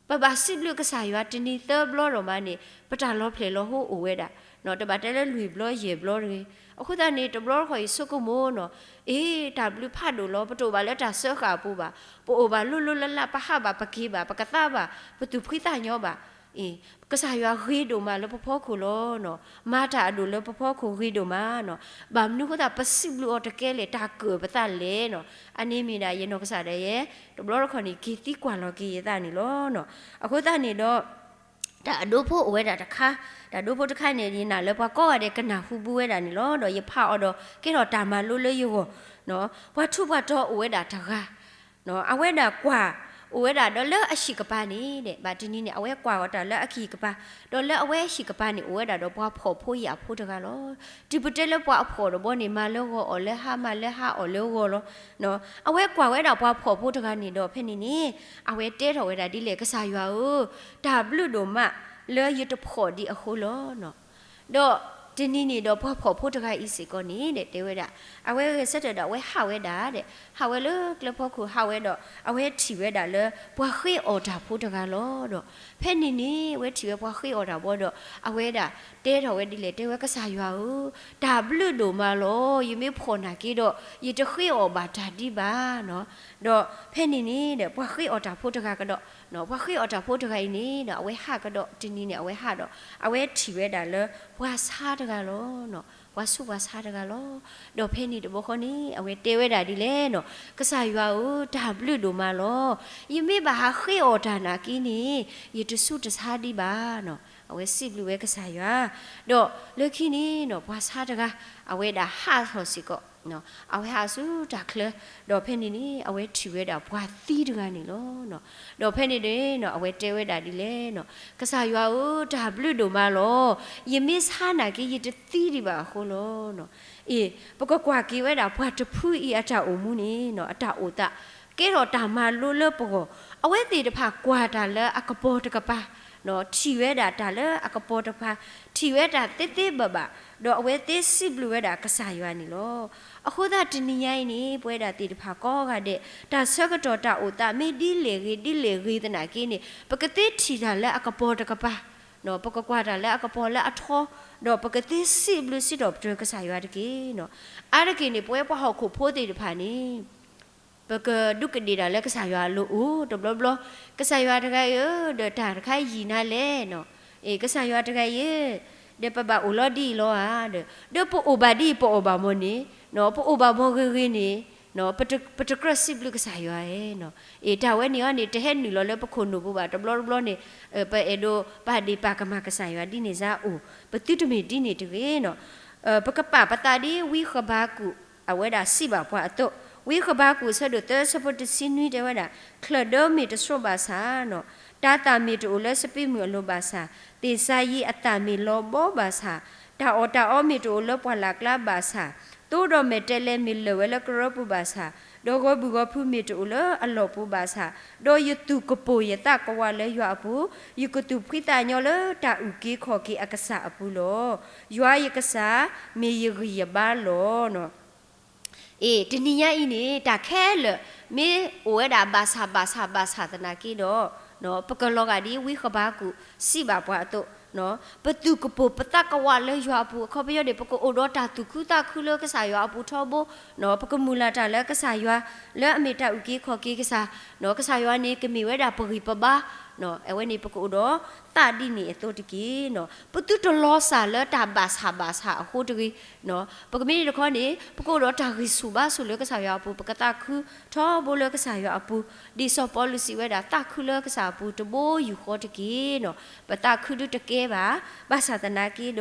ပဘၣ်စံးဘျုးကစၢ်ယွၤတနံၤသၢဘျီဒီးမးန့ၣ် ပတၢ်လီၤဖျဲၣ်လီၤဟိအိၣ်ဝဲဒၣ်, တဘၣ်တဲလၢလွံၢ်ဘျီယဲၢ်ဘျီတဂ့ၤ. အဃိသတးန့ၣ် တဘျီတခီၣ်အံၤဆိကမိၣ်နီၤ, အ့ တၢ်ဘျုးဖးဒိၣ်လီၤ, ပတအိၣ်ဘၣ်လၢတၢ်စၢဃာ်အပူၤဘၣ်, ပအိၣ်ဘၣ်လိၣ်လိၣ်လၢ်လၢ်, ပဟးဘၣ်ပက့ၤဘၣ်, ပကသးဘၣ်, ပသူၣ်ဖှံသးညီဘၣ်. အ့ ကစၢ်ယွၤဂ့ၤဒိၣ်မးလၢပဖီခိၣ်လီၤနီၤ, မၤတၢ်အဒိၣ်လၢပဖီခိၣ်ဂ့ၤဒိၣ်မးနီၤ, ဘၣ်မနုၤအဃိသတး ပစံးဘျုးအီၤတကဲလဲၣ် တၢ်ကၢၣ်ပသးလဲၣ်နီၤ. အန့ၣ်မ့ၢ်ဒၣ်ယနီၢ်ကစၢ်ဒၣ်ယဲ တဘျီတခီၣ်န့ၣ် က့ၤသံကွၢ်လီၤက့ၤယသးန့ၣ်လီၤနီၤ. အဃိသတးန့ၣ်ဒီး တၢ်အဒိဖိအိၣ်ဝဲဒၣ်တခါ, တၢ်အဒိဖိတခါန့ၣ် ယနာ်လၢပှၤကိးဂၤဒဲးကနၢ်ဟူဘၣ်ဝဲဒၣ်န့ၣ်လီၤ. ဒီးယဖးအီၤဒီး ကဲထီၣ်တၢ်မၤလိလၢယဂီၢ်, ပှၤထူးပှၤတီၤအိၣ်ဝဲဒၣ်တဂၤ အဝဲဒၣ်ကွၢ်အိၣ်ဝဲဒၣ်ဒီးလၢအဟံၣ်ကပၤန့ၣ်ဒီး ဘၣ်တနံၤန့ၣ် အဝဲကွၢ်အီၤတၢ်လၢအဟံၣ်ကပၤ, ဒီးလၢအဝဲဟံၣ်ကပၤန့ၣ် အိၣ်ဝဲဒၣ်ဒီးပှၤဖှီၣ်ဖိယာ်ဖိတဂၤလီၤ. တုၤပတဲလၢပှၤအဖှီၣ်တဘီန့ၣ် မၤလၢဂီၤအီၣ်လၢဟါ မၤလၢဟါအီၣ်လၢဂီၤလီၤ. အဝဲကွၢ်ဝဲဒၣ်ပှၤဖှီၣ်ဖိတဂၤန့ၣ်ဒီး ဖဲန့ၣ်န့ၣ် အဝဲတဲထီၣ်ဝဲဒၣ်ဒ်လဲၣ်, ကစၢ်ယွၤဧၢ, တၢ်ဘျုးဒိၣ်မးလၢယတဖှီၣ်ဒံးအဃိလီၤ. ဒီးတနံၤန့ၣ်ဒီး ပှၤဖှီၣ်ဖိတဂၤအံၤစ့ၢ်ကီးန့ၣ်ဒီး တဲဝဲဒၣ်, အဝဲဂဲၤဆၢထၢၣ်ဒီး အဝဲဟးဝဲဒၣ်ဒီး ဟးဝဲလၢကျဲဖီခိၣ် ဟးဝဲဒီး အဝဲထံၣ်ဝဲဒၣ်လၢ ပှၤဃ့အီၣ်တၢ်ဖိတဂၤလီၤ. ဒီးဖဲန့ၣ်န့ၣ် အဝဲထံၣ်ဝဲပှၤဃ့အီၣ်တၢ်ဘီဒီး အဝဲဒၣ်တဲထီၣ်ဝဲဒ်လဲၣ်, တဲဝဲကစၢ်ယွၤဧၢ, တၢ်ဘျုးဒိၣ်မးလီၤ. ယမ့ၢ်ဖှီၣ်နာ်က့ဒီး ယတဃ့အီၣ်ဘၣ်တၢ်ဒံးဘၣ်နီၤ. ဒီးဖဲန့ၣ်န့ၣ်ဒီး ပှၤဃ့အီၣ်တၢ်ဖိတဂၤကဒီး, ပှၤဃ့အီၣ်တၢ်ဖိတဂၤအံၤန့ၣ်ဒီး အဝဲဟးကဒီး တနံၤန့ၣ် အဝဲဟးဒီး အဝဲထံၣ်ဝဲဒၣ်လၢ ပှၤဆါတဂၤလီၤ. ပှၤဆူးပှၤဆါတဂၤလီၤ. ဒီးဖဲန့ၣ်တဘျီဃီန့ၣ် အဝဲတဲဝဲဒၣ်ဒ်လဲၣ်နီၤ, ကစၢ်ယွၤဧၢ, တၢ်ဘျုးဒိၣ်မးလီၤ. ယမ့ၢ်ဘၣ်ဟးဃ့အီၣ်တၢ်နာ်က့န့ၣ် ယတဆူးတဆါဒံးဘၣ်နီၤ. အဝဲစံးဘျုးဝဲကစၢ်ယွၤ. ဒီးလၢခံန့ၣ်နီၤ ပှၤဆါတဂၤ အဝဲဒၣ်ဟးထီၣ်စ့ၢ်ကီး, အဝဲဟးဆူတၢ်ချၢ, ဒီးဖဲန့ၣ်န့ၣ် အဝဲထံၣ်ဝဲဒၣ်ပှၤသံတဂၤန့ၣ်လီၤ. ဒီးဖဲန့ၣ်န့ၣ်နီၤ အဝဲတဲဝဲဒၣ်ဒ်လဲၣ်နီၤ, ကစၢ်ယွၤဧၢ, တၢ်ဘျုးဒိၣ်မးလီၤ. ယမ့ၢ်ဆါနာ်က့ ယတသံဒံးဘၣ်အဃိလီၤ. အ့ ပကကွၢ်က့ၤဝဲဒၣ် ပှၤတဖုအံၤအတၢ်အိၣ်မူန့ၣ်နီၤ အတၢ်အိၣ်သး ကဲထီၣ်တၢ်မၤလိလၢပဂီၢ်, အဝဲသ့ၣ်တဖၣ်ကွၢ်တၢ်လၢအကပီၤတကပၤ ထံၣ်ဝဲဒၣ်တၢ်လၢအကပီၤတဖၣ်, ထံၣ်ဝဲတၢ်သ့သ့ဘၣ်ဘၣ်, ဒီးအဝဲသ့စံးဘျုးဝဲဒၣ်ကစၢ်ယွၤန့ၣ်လီၤ. အဃိသတးတနံၤညါအံၤန့ၣ် ပဝဲဒၣ်သ့ၣ်တဖၣ်ကိးဂၤဒဲး တၢ်ဆၢကတီၢ်တၢ်အိၣ်သးမ့ၢ်ဒ်လဲၣ်ဂ့ၤဒ်လဲၣ်ဂ့ၤသနာ်က့န့ၣ် ပကသ့ထံၣ်တၢ်လၢအကပီၤတကပၤ, ပကကွၢ်တၢ်လၢအကပီၤလၢအထီ, ဒီးပကသ့စံးဘျုးစံးထီၣ်ပတြၢၤကစၢ်ယွၤတက့ၢ်. အါတက့ၢ်န့ၣ် ပဝဲပှၤဟီၣ်ခိၣ်ဖိသ့ၣ်တဖၣ်န့ၣ် ပကဒူးကဒ့ၣ်တၢ်လၢကစၢ်ယွၤအလိၤအိၣ်တဘျီဘျီ, ကစၢ်ယွၤတဂၤအံၤဧၢ, ဒီးတၢ်တခါယံာ်နၤလဲၣ်, ကစၢ်ယွၤတဂၤအံၤဧၢ, ဒီးပဘၣ်အိၣ်လီၤဒ်အံၤလီၤဧါ, ဒီးပအိၣ်ဘၣ်ဒ်အံၤပအီၣ်ဘၣ်မ့ၢ်န့ၣ်, ပအိၣ်ဘၣ်မ့ၢ်ဂ့ၤဂ့ၤန့ၣ်, ပတကြၢးစံးဘျုးကစၢ်ယွၤဧါ. တၢ်ဝဲန့ၣ်အံၤန့ၣ် တဟဲနုာ်လီၤလၢပခိၣ်နူာ်ပူၤဘၣ်, တဘျီတဘျီန့ၣ် ပအဲၣ်ဒိးပာ်ဒ့ၣ်ပာ်ကမၣ်ကစၢ်ယွၤဒ်န့ၣ်စ့ၢ်အိၣ်, ပသုတမ့ၢ်ဒ်န့ၣ်တဂ့ၤ. ပကပာ်ပသးဒ်ဝံဃဘးကူာ် အဝဲဒၣ်စံးဘၣ်ပှၤအသိး, ဝံဃဘးကူာ်အဆၢဒိၣ်သၢအဆၢဖိတဆံနွံတဲဝဲဒၣ်, ချၢၣ်ဒၢမ့ၢ်တဆှိးဘၣ်ဆၣ်, တၤသၣ်မ့ၢ်တအိၣ်လၢစပံးမုၢ်အလိၤဘၣ်ဆၣ်, သ့ၣ်စၤယံၤအသၣ်မ့ၢ်လီၤဘီဘၣ်ဆၣ်, တၢ်အီၣ်တၢ်အီမ့ၢ်တအိၣ်လၢပှၢ်လၢ်ကျါဘၣ်ဆၣ်, သိဒီးမဲာ်တဲးလဲးမ့ၢ်လၢာ်ဝဲလၢကရၢပူၤဘၣ်ဆၣ်, ဒီးဂီၤဘုၣ်ဂီၤဖုးမ့ၢ်တအိၣ်လၢအလီၢ်ပူၤဘၣ်ဆၣ်, ဒီးယသူၣ်ကပိာ်ယသးကဝးလၢယွၤအပူၤ, ယကသူၣ်ဖှံသးညီလၢတၢ်အုၣ်က့ၤခီၣ်က့ၤအကစၢ်အပူၤလီၤ. ယွၤယကစၢ်မ့ၢ်ယဂံၢ်ယဘါလီၤ. အ့ တနံၤညါအံၤန့ၣ် တၢ်ခဲလၢာ် မ့ၢ်အိၣ်ဝဲဒၣ်ဘၣ်ဆၣ်ဘၣ်ဆၣ်ဘၣ်ဆၣ်သနာ်က့ဒီး, ပကလီၤဂာ်ဒ်ဝံဃဘးကူာ်စံးဘၣ်ပှၤအသိး, ပသူၣ်ကပိာ်ပသးကဝးလၢယွၤအပူၤ, အခီပညီန့ၣ် ပကအိၣ်ဒီးတၢ်သူၣ်ခုသးခုလၢကစၢ်ယွၤအပူၤထီဘိ, ပကမုၢ်လၢ်တၢ်လၢကစၢ်ယွၤ လၢအမ့ၢ်တၢ်အုၣ်က့ၤခီၣ်က့ၤကစၢ်, ကစၢ်ယွၤန့ၣ် ကမ့ၢ်ဝဲဒၣ်ပဂံၢ်ပဘါ, အဝဲန့ၣ် ပကအိၣ်ဒီးသးဒ်န့ၣ်အသိးတက့ၢ်. ပသုတလီၤစၢ်လၢတၢ်ဘၣ်ဆၣ်ဘၣ်ဆၣ်အဃိတဂ့ၤ, ပကမ့ၢ်တခီန့ၣ် ပကအိၣ်ဒီးတၢ်ဂံၢ်ဆူၣ်ဘါဆူၣ်လၢကစၢ်ယွၤအပူၤ, ပကသးခုထီဘိလၢကစၢ်ယွၤအပူၤ, ဒ်စီၤပီလူးစံးဝဲဒၣ် သးခုလၢကစၢ်အပူၤတဘိယူၢ်ဃီတက့ၢ်. ပသးခုဒုတကဲဘၣ်, ဘၣ်ဆၣ်သနာ်က့ဒီး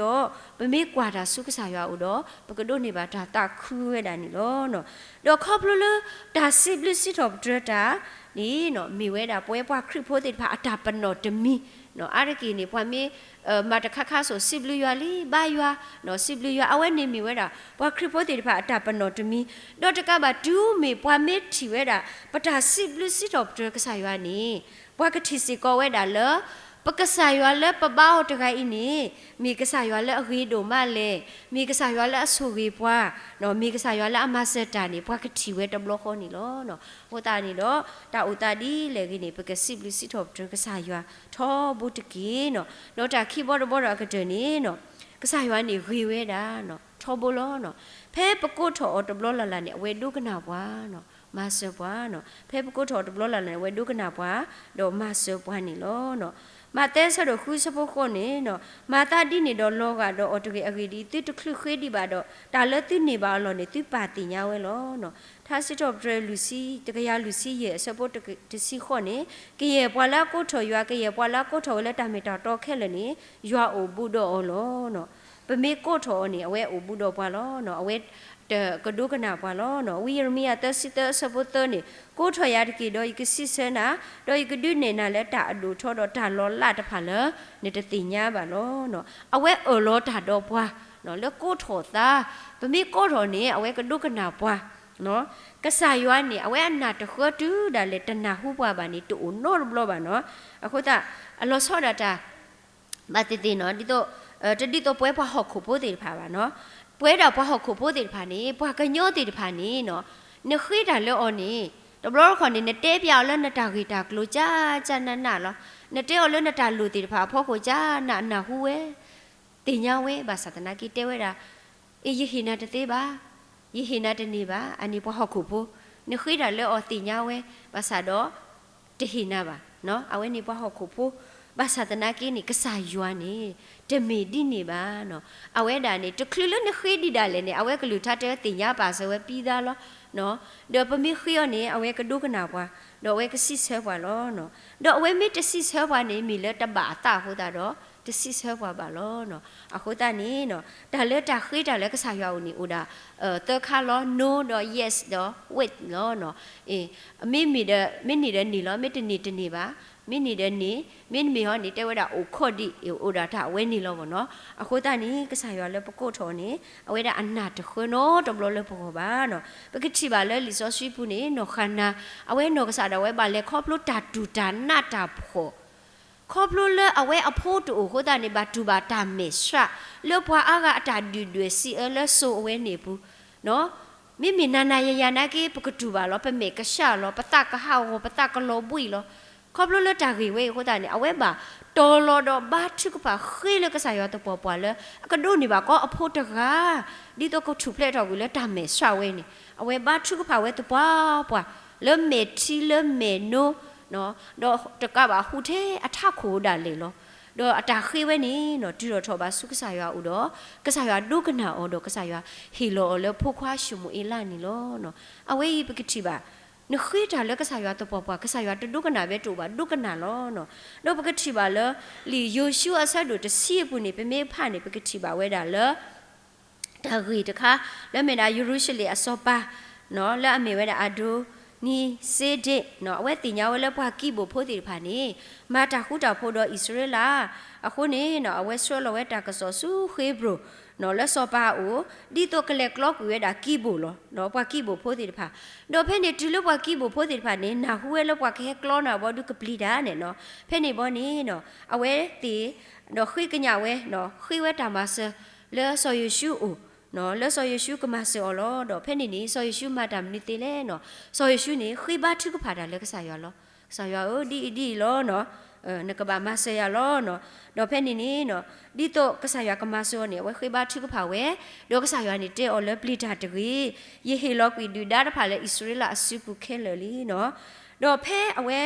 ပမ့ၢ်ကွၢ်တၢ်ဆူကစၢ်ယွၤအအိၣ်ဒီး ပကဒိးန့ၢ်ဘၣ်တၢ်သးခုဝဲဒၣ်န့ၣ်လီၤ. ဒီးခီဖျိလၢတၢ်စံးဘျုးစံးထီၣ်ပတြၢၤတၢ်န့ၣ် မ့ၢ်ဝဲဒၣ်ပဝဲပှၤခရံာ်ဖိသ့ၣ်တဖၣ်အတၢ်ပနီၣ်တမံၤ, အါတက့ၢ်န့ၣ် ပှၤမ့ၢ်မၤတခါခါစိာ် စံးဘျုးယွၤလံ ဘါယွၤ, စံးဘျုးယွၤ အဝဲန့ၣ်မ့ၢ်ဝဲဒၣ် ပှၤခရံာ်ဖိသ့ၣ်တဖၣ်အတၢ်ပနီၣ်တမံၤ, ဒီးတကးဘၣ်တုၤမ့ၢ်ပှၤမ့ၢ်ထံၣ်ဝဲဒၣ် ပတၢ်စံးဘျုးစံးထီၣ်ပတြၢၤကစၢ်ယွၤန့ၣ် ပှၤကထံၣ်စ့ၢ်ကီးဝဲဒၣ်လၢ ပကစၢ်ယွၤလၢပဘါအီၤတဂၤအံၤန့ၣ် မ့ၢ်ကစၢ်ယွၤလၢအဂ့ၤဒိၣ်မးလဲၣ်, မ့ၢ်ကစၢ်ယွၤလၢအဆိၣ်ဂ့ၤပှၤ, မ့ၢ်ကစၢ်ယွၤလၢအမၤစၢၤတၢ်န့ၣ် ပှၤကထံၣ်ဝဲတဘျီဃီန့ၣ်လီၤ. အဃိသတးန့ၣ်ဒီး တၢ်အိၣ်သးဒ်လဲၣ်ဂ့ၤန့ၣ် ပကစံးဘျုးစံးထီၣ်ပတြၢၤကစၢ်ယွၤထီဘိတက့ၢ်. ဒီးတၢ်ခံဘီတဘီဒီးအကတၢၢ်န့ၣ် ကစၢ်ယွၤန့ၣ်ဂ့ၤဝဲဒၣ် ထီဘိလီၤ. ဖဲပကိးထီၣ်အီၤတဘျီလၢ်လၢ်န့ၣ် အဝဲဒိကနၣ်ပှၤ, မၤစၢၤပှၤ, ဖဲပကိးထီၣ်အီၤတဘျီလၢ်လၢ်န့ၣ် အဝဲဒိကနၣ်ပှၤ, ဒီးမၤစၢၤပှၤန့ၣ်လီၤ. မးသဲဆၢဒိၣ်ဃုဆၢဖိဃိးန့ၣ်, မၤသးဒ်န့ၣ်ဒီးလီၤဂာ်ဒီးအီၤတဂ့ၤ. အဂ့ၢ်ဒ်အံၤ, သုတချုးဃ့ဒံးဘၣ်ဒီး တၢ်လၢသုန့ၢ်ဘၣ်အလီၢ်န့ၣ် သုပာ်သ့ၣ်ညါဝဲလီၤ. ထါစံးထီၣ်ပတြၢၤ တကယၤလွံၢ်ဆံယဲၢ် အဆၢဖိတဆံဃိးန့ၣ်, ကယဲၢ်ပှၤလၢအကိးထီၣ်ယွၤ, ကယဲၢ်ပှၤလၢအကိးထီၣ်ဝဲလၢတၢ်မ့ၢ်တၢ်တီခဲလၢာ်န့ၣ် ယွၤအိၣ်ဘူးဒီးအီၤလီၤ. ပမ့ၢ်ကိးထီၣ်အီၤန့ၣ် အဝဲအိၣ်ဘူးဒီးပှၤလီၤ. အဝဲကဒိကနၣ်ပှၤလီၤ. ဝံယံးရမံယၤသၢဆံသၢ အဆၢဖိသၢန့ၣ်, ကိးထီၣ်ယၤတက့ၢ်ဒီး ယကစံးဆၢနၤ, ဒီးယကဒုးနဲၣ်နၤလၢတၢ်အဒိၣ်ထီဒီးတၢ်လီၤလးတဖၣ်လၢ နတသ့ၣ်ညါဘၣ်လီၤ. အဝဲအၢၣ်လီၤတၢ်ဒီးပှၤ လၢကိးထီၣ်သး, ပမ့ၢ်ကိးထီၣ်န့ၣ် အဝဲကဒိကနၣ်ပှၤ. ကစၢ်ယွၤန့ၣ် အဝဲအနၢ်တဃၢတုၤဒၣ်လဲာ် တနၢ်ဟူပှၤဘၣ်န့ၣ် တအိၣ်နီတဘျီဘၣ်နီၤ. အဃိသတး အလီၤဆီဒၣ်တၢ် ဘၣ်သ့ၣ်သ့ၣ်နီၤ, ဒ်သိး တဒ်သိးပဝဲပှၤဟီၣ်ခိၣ်ဖိသ့ၣ်တဖၣ်ဘၣ်နီၤ. ပဝဲဒၣ်ပှၤဟီၣ်ခိၣ်ဖိသ့ၣ်တဖၣ်န့ၣ် ပှၤကညီသ့ၣ်တဖၣ်န့ၣ်နီၤ, နဃ့တၢ်လၢအီၤန့ၣ် တဘျီတခီၣ်န့ၣ် နတဲပျးအီၤလၢနတၢ်ဂ့ၢ်တၢ်ကျိၤကၢ်ကၢ်နးနးလီၤ. နတဲအီၤလၢနတၢ်လိၣ်သ့ၣ်တဖၣ်အဖီခိၣ်ကၢ်နး အနၢ်ဟူဝဲ သ့ၣ်ညါဝဲ ဘၣ်ဆၣ်သနာ်က့တဲဝဲဒၣ်, အ့ ယဟ့ၣ်နၤတသ့ဘၣ်, ယဟ့ၣ်နၤတန့ၢ်ဘၣ်, အန့ၣ်ပှၤဟီၣ်ခိၣ်ဖိ, နဃ့တၢ်လၢအီၤသ့ၣ်ညါဝဲ, ဘၣ်ဆၣ်ဒီး တဟ့ၣ်နၤဘၣ်, အဝဲန့ၣ်ပှၤဟီၣ်ခိၣ်ဖိ, ဘၣ်ဆၣ်သနာ်က့န့ၣ် ကစၢ်ယွၤန့ၣ် တမ့ၢ်ဒ်န့ၣ်ဘၣ်နီၤ. အဝဲဒၣ်န့ၣ် တချုးလၢနဃ့ဒံးဒၣ်လဲာ်န့ၣ် အဝဲကလုၢ်ကထါတဲသ့ၣ်ညါပာ်စၢၤဝဲပံသါလီၤ. ဒီးပမ့ၢ်ဃ့အီၤန့ၣ် အဝဲကဒိကနၣ်ပှၤ, ဒီးအဝဲကစံးဆၢပှၤလီၤ. ဒီးအဝဲမ့ၢ်တစံးဆၢပှၤန့ၣ် မ့ၢ်လၢတဘၣ်အသးအဃိသတးဒီး တစံးဆၢပှၤဘၣ်လီၤ. အဃိသတးန့ၣ် တၢ်လၢတၢ်ဃ့တၢ်လၢကစၢ်ယွၤအအိၣ်န့ၣ် အိၣ်ဒၣ် သၢခါလီၤ, no ဒီး yes ဒီး wait လီၤ. မ့မ့ၢ်ဒီး မ့ၢ်န့ၢ်ဒီးန့ၢ်လီၤ, မ့ၢ်တန့ၢ်တန့ၢ်ဘၣ်, မ့ၢ်န့ၢ်ဒီးန့ၢ်, မ့တမ့ၢ်ဟီန့ၣ် တဲဝဲဒၣ်အိၣ်ခိးဒံး အိၣ်ဒၣ်တၢ်အဝဲန့ၣ်လီၤဘၣ်နီၤ. အဃိသတးန့ၣ် ကစၢ်ယွၤလၢပကိးထီၣ်အီၤန့ၣ် အဝဲဒၣ်အနၢ်တဃၢနီတဘျီလၢပဂီၢ်ဘၣ်နီၤ. ပကထံၣ်ဘၣ်လၢလံာ်စီဆှံပူၤန့ၣ် နီၢ်ဃၤနၤ အဝဲနီၢ်ကစၢ်ဒၣ်ဝဲဘၣ်လဲၤခီဖျိတၢ်တူၢ်တၢ်နးတၢ်ဖှီၣ် ခီဖျိလၢအဝဲအဖိတအိၣ်အဃိသတးန့ၣ် ဘၣ်တူၢ်ဘၣ်တၢ်မဲာ်ဆှး လၢပှၤအါဂၤအတၢ်ဒုၣ်ဒွဲၣ်စံးအၢလၢစိၤအဝဲန့ၣ်အပူၤ, မ့မ့ၢ်နၤနၤယၤယၤနာ်က့ ပကတူၢ်ဘၣ်လီၤ, ပမဲာ်ကဆှးလီၤ, ပသးကဟးဂီၤ, ပသးကလီၤဘှံးလီၤ. ခီဖျိလၢတၢ်ဂ့ၢ်ဝဲအံၤအဃိသတးန့ၣ် အဝဲဘၣ်တီၤလီၤဒီးဘါထုကဖၣ်ဃ့လၢကစၢ်ယွၤသပှၢ်ပှၢ်လၢ အကဒိးန့ၢ်ဘၣ်ကီအဖိတဂၤ ဒ်သိးကထူၣ်ဖျဲးထီၣ်ကွံာ်လၢတၢ်မဲာ်ဆှးဝဲန့ၣ် အဝဲဘါထုကဖၣ်ဝဲသပှၢ်ပှၢ် လၢမဲာ်ထံလၢမဲာ်နိ ဒီးတကးဘၣ်ဟူးထဲအထးခိၣ်ဒၣ်လဲာ်လီၤ. ဒီးအတၢ်ဃ့ဝဲန့ၣ် တုၤထီၣ်ထီၣ်ဘၣ်ဆူကစၢ်ယွၤအအိၣ်ဒီး ကစၢ်ယွၤဒိကနၣ်အီၤဒီးကစၢ်ယွၤဟ့ၣ်လီၤအီၤလၢဖိခွါၡမူၤအ့လးန့ၣ်လီၤ. အဝဲအံၤပကထံၣ်ဘၣ် နဃ့တၢ်လၢကစၢ်ယွၤသပှၢ်ပှၢ် ကစၢ်ယွၤတဒိကနၣ်ဘၣ်တအိၣ်ဘၣ် ဒိကနၣ်လီၤ. ဒီးပကထံၣ်ဘၣ်လၢ လံာ်ယိၤၡူအဆၢဒိၣ်တဆံအပူၤန့ၣ် ပမ့ၢ်ဖးန့ၣ် ပကထံၣ်ဘၣ်ဝဲဒၣ်လၢ တၢ်ဂ့ၢ်တခါ လၢမ့ၢ်ဒၣ်ယရူၤၡလ့ၣ်အစီၤပၤ လၢအမ့ၢ်ဝဲဒၣ်အဒိနံစ့ဒ့း အဝဲသ့ၣ်ညါဝဲလၢပှၤကံးဘိၣ်ဖိသ့ၣ်တဖၣ်န့ၣ် မၤတၢ်ဃူတၢ်ဖိးဒီးအံၣ်စရ့လး အဃိန့ၣ် အဝဲဆှၢလီၤဝဲတၢ်ကစီၣ်ဆူဃ့ဘြိၣ် လၢစီၤပၤအအိၣ် ဒ်သိးကလဲၤကျီကွံာ်ဝဲဒၣ်ကံးဘိၣ်လီၤ. ပှၤကံးဘိၣ်ဖိသ့ၣ်တဖၣ် ဒီးဖဲန့ၣ်တုၤလၢပှၤကံးဘိၣ်ဖိသ့ၣ်တဖၣ်န့ၣ် နၢ်ဟူဝဲလၢပှၤကဟဲကျီန့ၣ်ဘီဒုးကပျံၤတၢ်န့ၣ် ဖဲန့ၣ်ဘီန့ၣ် အဝဲသ့ၣ် ဒီးဃ့ကညးဝဲ ဃ့ဝဲတၢ်မၤစၢၤ လၢစီၤယိၤၡူအအိၣ် လၢစီၤယိၤၡူကမၤစၢၤအီၤလီၤ. ဒီးဖဲန့ၣ်န့ၣ် စီၤယိၤၡူမၤတၢ်မနုၤသ့လဲၣ်န့ၣ် စီၤယိၤၡူန့ၣ် ဃ့ဘါထုကဖၣ်တၢ်လၢကစၢ်ယွၤလီၤ. ကစၢ်ယွၤဧၢ ဒ်အံၤဒ်အံၤလီၤ နကဘၣ်မၤစၢၤယၤလီၤ. ဒီးဖဲန့ၣ်န့ၣ် ဒ်သိးကစၢ်ယွၤကမၤစၢၤအီၤန့ၣ် အဝဲဃ့ဘါထုကဖၣ်ဝဲ ဒီးကစၢ်ယွၤန့ၣ်တဲအီၤလၢပျံၤတၢ်တဂ့ၤ, ယဟ့ၣ်လီၤကွံာ်ဒုၣ်ဒါတဖၣ်လၢအံၣ်စရ့လးအစုပူၤခဲလၢာ်လံန့ၣ်. ဒီးဖဲအဝဲ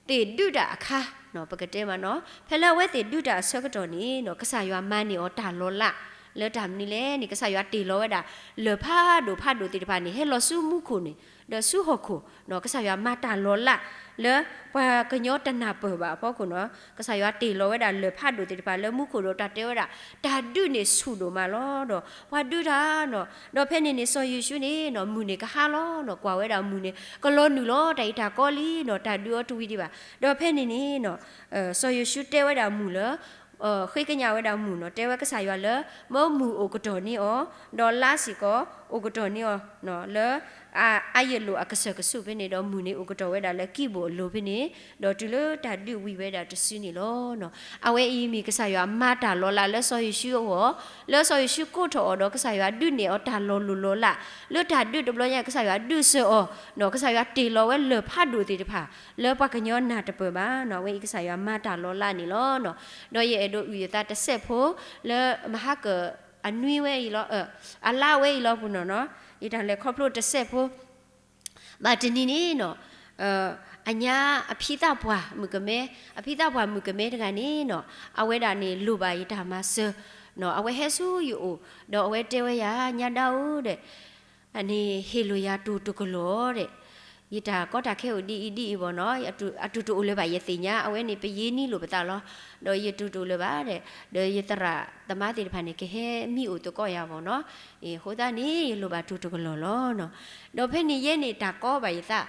သ့ၣ်ဒုးတၢ်အခါ ပကတဲမးန့ၣ် ဖဲလၢအဝဲသ့ၣ်ဒုးတၢ်အဆၢကတီၢ်န့ၣ် ကစၢ်ယွၤမၤန့ၢ်အီၤတၢ်လီၤလး လၢတၢ်မနုၤလဲၣ်န့ၣ် ကစၢ်ယွၤတ့ၢ်လီၤဝဲဒၣ် လၢၢ်ဖးဒိၣ်ဖးဒိၣ်သ့ၣ်တဖၣ်န့ၣ် ဟဲလီၤဆူမူခိၣ်န့ၣ် ဒီးဆူဟီၣ်ခိၣ် ကစၢ်ယွၤမၤတၢ်လီၤလး လၢပှၤကညီတနၢ်ပၢၢ်ဘၣ်အဖီခိၣ်န့ၣ် ကစၢ်ယွၤတ့ၢ်လီၤဝဲဒၣ်လၢၢ်ဖးဒိၣ်သ့ၣ်တဖၣ်လၢမူခိၣ်ဒီးတၢ်တဲဝဲဒၣ် တၢ်ဒုးန့ၣ်ဆူၣ်ဒိၣ်မးလီၤ. ဒီးပှၤဒုးတၢ်န့ၣ် ဒီးဖဲန့ၣ်န့ၣ် စီၤယိၤၡူန့ၣ် မုၢ်န့ၣ်ကဟါလီၤန့ၣ် ကွၢ်ဝဲဒၣ်မုၢ်န့ၣ် ကလီၤနုာ်လီၤ တၢ်အံၤတၢ်ကီလံန့ၣ် တၢ်ဒုးအီၤတဝံၤဒံးဘၣ်. ဒီးဖဲန့ၣ်န့ၣ် စီၤယိၤၡူတဲဝဲဒၣ်မုၢ်လၢ ဃ့ကညးဝဲဒၣ်မုၢ်န့ၣ် တဲဝဲကစၢ်ယွၤလၢ မၢမုၢ်အိၣ်ကတီၢ်န့ၢ်အီၤ ဒီးလါစ့ၢ်ကီး အိၣ်ကတီၢ်န့ၢ်အီၤ လၢ အယလိာ်အကစၢၢ်ကဆူၣ်ဖဲန့ၣ် ဒီးမုၢ်န့ၣ်အိၣ်ကတီၢ်ဝဲဒၣ်လၢကံးဘိၣ်အလိၤဖဲန့ၣ် ဒီးတုၤလၢတၢ်ဒုးဝံၤဝဲဒၣ်တစုန့ၣ်လီၤ. အဝဲအံၤမ့ၢ်ကစၢ်ယွၤမၤတၢ်လီၤလးလၢစီၤယိၤၡူအဂီၢ် လၢစီၤယိၤၡူကိးထီၣ်အီၤဒီးကစၢ်ယွၤဒုးနဲၣ်အီၤတၢ်လီၤလိၢ်လီၤလး လၢတၢ်ဒုးတဘျီညါကစၢ်ယွၤဒုးစၢၤအီၤ ကစၢ်ယွၤတ့ၢ်လီၤဝဲလၢၢ်ဖးဒိၣ်သ့ၣ်တဖၣ် လၢပှၤကညီနၢ်တပၢၢ်ဘၣ် အဝဲအံၤကစၢ်ယွၤမၤတၢ်လီၤလးန့ၣ်လီၤ. ဒီးယအဲၣ်ဒိးအုၣ်ယသးတစဲးဖိ လၢမဟါကအနွံဝဲအံၤလီၤ အလါဝဲအံၤလီၤပူၤန့ၣ် ယတၢ်လဲၤခီဖျိတစဲးဖိ ဘၣ်တနံၤန့ၣ် အညါအဖံသးပှၢ်မုၣ်ကမဲ အဖံသးပှၢ်မုၣ်ကမဲတဂၤန့ၣ် အဝဲဒၣ်န့ၣ်လိၣ်ဘၣ်ယတၢ်မၤစၢၤ အဝဲဟဲဆူယအိၣ် ဒီးအဝဲတဲဝဲယၤ ညါဒါဧၢဒီး အန့ၣ်ဟ့ၣ်လိာ်ယၤတူၢ်တကလီၤဒီး ယတၢ်ကီတၢ်ခဲအိၣ်ဒ်အံၤဒ်အံၤဘၣ်နီၤ အတူၢ်တအိၣ်လၢၤဘၣ် ယသ့ၣ်ညါ အဝဲန့ၣ် ပယ့ၤနံလိာ်ပသးလီၤ ဒီးယတူၢ်တအိၣ်လၢၤဘၣ်ဒီး ဒီးယသရၣ်သမါသ့ၣ်တဖၣ်န့ၣ် ကဟဲမံအိၣ်သကိးယၤဘၣ်နီၤ အဃိသတးန့ၣ် ယလိၣ်ဘၣ်တူၢ်တကလီၤလီၤ. ဒီးဖဲန့ၣ်ယဲန့ၣ်တၢ်ကီဘၣ်ယသး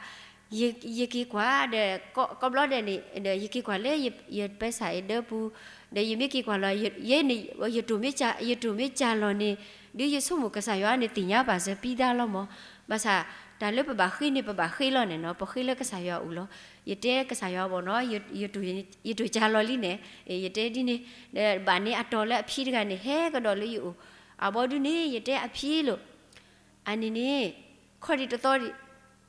ယက့ၤကွၢ်ဒီး ကိးဘျီဒဲးန့ၣ် ဒီးယက့ၤကွၢ်လၢ ယပဲစၢ်အဲၣ်ဒၢပူၤ ဒီးယမ့ၢ်က့ၤကွၢ်လီၤ ယဲန့ၣ် ယတူၢ်မ့ၢ်စၢ်လီၤန့ၣ် ဒုးယဆိကမိၣ်ကစၢ်ယွၤန့ၣ်သ့ၣ်ညါဘၣ်စၢၤပံသါလီၤမး ဘၣ်ဆၣ် တၢ်လၢပဘၣ်ဃ့န့ၣ် ပဘၣ်ဃ့လီၤန့ၣ်နီၤ ပဃ့လၢကစၢ်ယွၤအအိၣ်လီၤ. ယတဲကစၢ်ယွၤဘၣ်နီၤ ယတူၢ်စၢ်လီၤလံန့ၣ် ယတဲဒ်န့ၣ် ဒီးဘၣ်န့ၣ်အတီၤလၢအဖံတဂၤန့ၣ် ဟဲကဒီးလၢယအိၣ် အဘီဒုန့ၣ် ယတဲအဖံလိၤ အန့ၣ်န့ၣ် ခီၣ်ဒံးတသီဒံး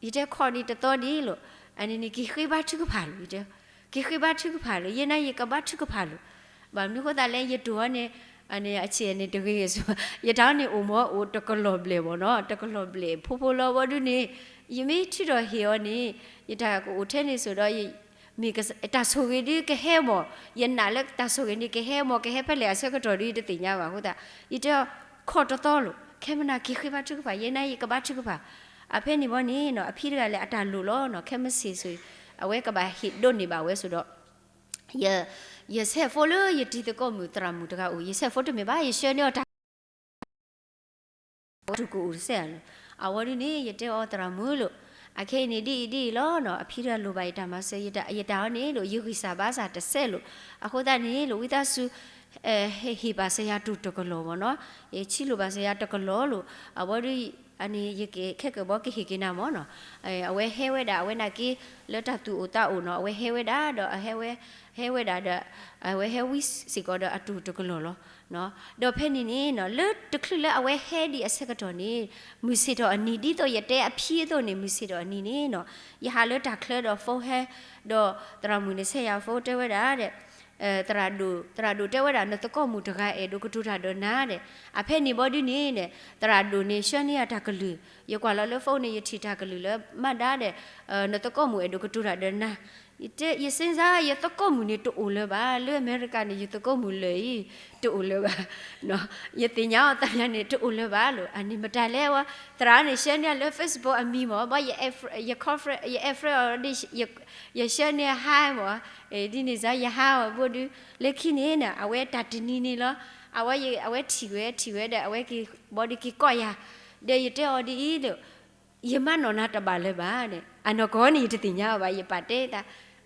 ယတဲခီၣ်ဒံးတသီဒံးလိၤ အန့ၣ်န့ၣ် က့ၤဃ့ဘါထုကဖၣ်လိၤ ယတဲ က့ၤဃ့ဘါထုကဖၣ်လိၤ ယဲန့ၣ်ယကဘါထုကဖၣ်လိၤ ဘၣ်မနုၤဃိသတးလဲၣ် ယတူၢ်အီၤန့ၣ် အန့ၣ်အဆံးန့ၣ်တဂ့ၤဂ့ၤဆူ ယတၢ်အီၤန့ၣ်အိၣ်မ့ၢ်အိၣ်တကလီၤဘျဲၣ်ဘၣ်နီၤ တကလီၤဘျဲၣ်ဖိဖိလီၤဘီဒုန့ၣ် ယမ့ၢ်ထုးထီၣ်ဟ့ၣ်အီၤန့ၣ် ယတၢ်ကအိၣ်ထဲန့ၣ်ဆိးဒီး မ့ၢ်တၢ်ဆိၣ်ဂ့ၤဒုကဟဲမး ယနာ်လၢတၢ်ဆိၣ်ဂ့ၤန့ၣ်ကဟဲမး ကဟဲဖဲလဲၣ်အဆၢကတီၢ်ဒုယတသ့ၣ်ညါဘၣ်အဃိသတး ယတဲ ခီၣ်တသီလိၤ ခဲမနၤက့ၤဃ့ဘါထုကဖၣ် ယဲန့ၣ်ယကဘါထုကဖၣ် အဖဲန့ၣ်ဘီန့ၣ်နီၤ အဖံတဂၤလဲၣ်အတၢ်လိၤလီၤနီၤ ခဲမုၢ်ဆ့ၣ်ဆိး အဝဲကဘၣ်ဟ့ၣ်ဒိးန့ၢ်ဘၣ်ဝဲဆိးဒီး ယ ယဆဲးဖိလၢယတံၤသကိးမုၣ်သရၣ်မုၣ်တဂၤအိၣ် ယဆဲးဖိတမ့ၢ်ဘၣ် ယဆှၢန့ၢ်အီၤတၢ် တူၢ်ကအိၣ်တစဲးဧါလီၤ အဝဲဒုန့ၣ် ယတဲအီၤသရၣ်မုၣ်လိၤ အခဲအံၤန့ၣ်ဒ်အံၤဒ်အံၤလီၤနီၤ အဖံတဂၤလိၣ်ဘၣ်ယတၢ်မၤစၢၤ ယတၢ်အီၤန့ၣ်လိၤ ယဂံၢ်စၢ်ဘါစၢ်တစဲးလိၤ အဃိသတးန့ၣ်လိၤ ဝံသးစူၤ ဟ့ၣ်ပာ်စၢၤယၤတူၢ်တကလီၤဘၣ်နီၤ ယဆံးလိၣ်ဘၣ်စၢၤယၤတကလီၤလိၤ အဝဲဒု အန့ၣ်ယက့ၤခဲကၢဘီကဟ့ၣ်က့ၤနၤမၢ်နီၤ. အဝဲဟဲဝဲဒၣ် အဝဲနာ်က့ လၢတၢ်သူၣ်အိၣ်သးအိၣ်နီၤ အဝဲဟဲဝဲဒၣ်ဒီး အဟဲဝဲ ဟဲဝဲဒၣ်ဒီး အဝဲဟဲဝံစ့ၢ်ကီးဒီးအတိၢ်တကလီၢ်လီၤ. ဒီးဖဲန့ၣ်န့ၣ်နီၤ လၢတချုးလၢအဝဲဟဲဒံးအဆၢကတီၢ်န့ၣ် မုၢ်ဆ့ၣ်ထီၣ်အနံၤ ဒ်သိးယတဲအဖံအသိးန့ၣ် မုၢ်ဆ့ၣ်ထီၣ်အနံၤန့ၣ်နီၤ ယဟးလၢတၢ်ချၢဒီး phone ဟဲ ဒီးသရၣ်မုၣ်န့ၣ်ဆဲးယၤ phone တဲဝဲဒၣ်ဒီး သရၣ်ဒိၣ် သရၣ်ဒိၣ်တဲဝဲဒၣ် နသကိးမုၣ်တဂၤအဲၣ်ဒိးကတိၤတၢ်ဒီးနၤဒီး အဖဲန့ၣ်ဘီဒုန့ၣ်ဒီး သရၣ်ဒိၣ်န့ၣ် ဆှၢန့ၢ်ယၤတၢ်ကလုၢ်, ယကွၢ်လီၤလၢ phone န့ၣ် ယထံၣ်တၢ်ကလုၢ်လၢ မၤဒါဒီး နသကိးမုၣ်အဲၣ်ဒိးကတိၤတၢ်ဒီးနၤ, ယတဲ ယစ့စါ ယသကိးမုၣ်န့ၣ်တအိၣ်လၢၤဘၣ်, လၢအမဲရကၤန့ၣ် ယသကိးမုၣ်လၢာ်အံၤ တအိၣ်လၢၤဘၣ်, ယသ့ၣ်ညါအီၤသးယၤန့ၣ် တအိၣ်လၢၤဘၣ်လီၤ. အန့ၣ်မတၤလဲၣ်ဝဲ သရၣ်န့ၣ် ဆှၢန့ၢ်လၢ Facebook အမံၤမၢ်, ဘၣ် ယ friend အီၤဒီး ယဆှၢန့ၢ် hi မၢ်, ဒ်န့ၣ်စါ ယ hi အီၤဘိဒု လၢခံန့ၣ် အဝဲတၢ်တနံၤန့ၣ်လီၤ, အဝဲ အဝဲထံၣ်ဝဲ ထံၣ်ဝဲဒီး အဝဲက့ၤ ဘီဒုက့ၤကိးယၤ, ဒီးယတဲအီၤဒ်အံၤဒီး ယမၤနီၣ်နၤတဘၣ်လၢၤဘၣ်န့ၣ် အနီၢ်ကီၢ်န့ၣ် ယတသ့ၣ်ညါအီၤဘၣ် ယပာ်တဲတၢ်,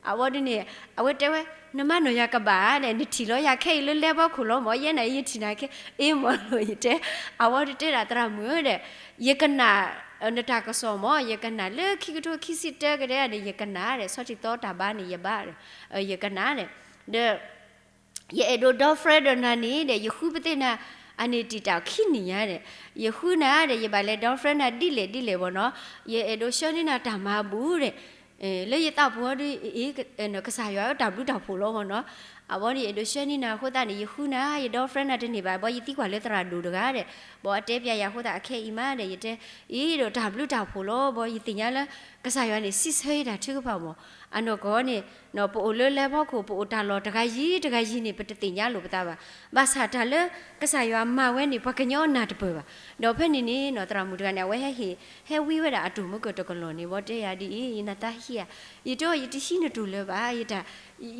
အဝဲဒုန့ၣ် အဝဲတဲဝဲ နမၤနီၣ်ယၤကဘၣ်န့ၣ် နထံၣ်လီၤယၤခဲအံၤလၢလဲၤဖီခိၣ်လီၤမၢ်, ယဲန့ၣ် ယထံၣ်နၤခဲအံၤမၢ်လီၤ ယတဲ, အဝဲဒုတဲဒၣ် သရၣ်မုၣ်ဒီး ယကနၣ် နတၢ်ကစီၣ်မၢ်, ယကနၣ်လၢခံကထိခံဆံတၢကဒဲန့ၣ် ယကနၣ်ဒီး ဆီထံသီတၢ်ဘါန့ၣ် ယဘါဒီး ယကနၣ်ဒီး ဒီး ယအဲၣ်ဒိးဒီ friend ဒီးနၤန့ၣ်ဒီး ယဃုပသ့ၣ်နၤ အန့ၣ်တံာ်တာ်ခံနံၣ်ညါဒီး ယဃုနၤဒီး ယဘၣ်လဲၤဒီ friend နၤဒ်လဲၣ်ဒ်လဲၣ်မၢ်နီၤ, ယအဲၣ်ဒိးဆှၢန့ၢ်နၤတၢ်မၤဘူၣ်ဒီး လၢယသးပူၤအီၤဒ်အံၤ ကစၢ်ယွၤတၢ်ဘျုးတၢ်ဖှိၣ်လီၤမၢ်နီၤ, အဝဲန့ၣ် ယအဲၣ်ဒိးဆှၢန့ၢ်နၤအဃိသတးန့ၣ် ယဃုနၤ ယဒီ friend နၤတန့ၢ်ဘၣ် ဘီယသံကွၢ်လၢသရၣ်ဒိၣ်တဂၤဒီး ဘီအတဲပျးယၤအဃိသတး အခဲအံၤမးဒီး ယတဲအံၤဒီးတၢ်ဘျုးတၢ်ဖှိၣ်လီၤ ဘီယသ့ၣ်ညါလၢ ကစၢ်ယွၤန့ၣ်စံးဆၢယတၢ်ထုကဖၣ်မၢ်, အနီၢ်ကီၢ်န့ၣ် ပအိၣ်လၢလဲၤဖီခိၣ် ပအိၣ်တၢ်လီၢ်တဂၤယံၤတဂၤယံၤန့ၣ် ပတသ့ၣ်ညါလိာ်ပသးဘၣ်, ဘၣ်ဆၣ်တၢ်လၢ ကစၢ်ယွၤမၤဝဲန့ၣ် ပှၤကညီနၢ်တပၢၢ်ဘၣ်, ဒီးဖဲန့ၣ်န့ၣ် သရၣ်မုၣ်တဂၤန့ၣ် အဝဲဟဲဟ့ၣ် ဟဲဝံဝဲဒၣ်အတိၢ်မုၢ်ကၢၢ်တကလီၢ်န့ၣ် ဘီတဲယၤဒ်အံၤ ယနၢ်သးဟံးဧါ, ယတဲအီၤ ယတဟံးနတိၢ်လၢၤဘၣ်, ယတၢ်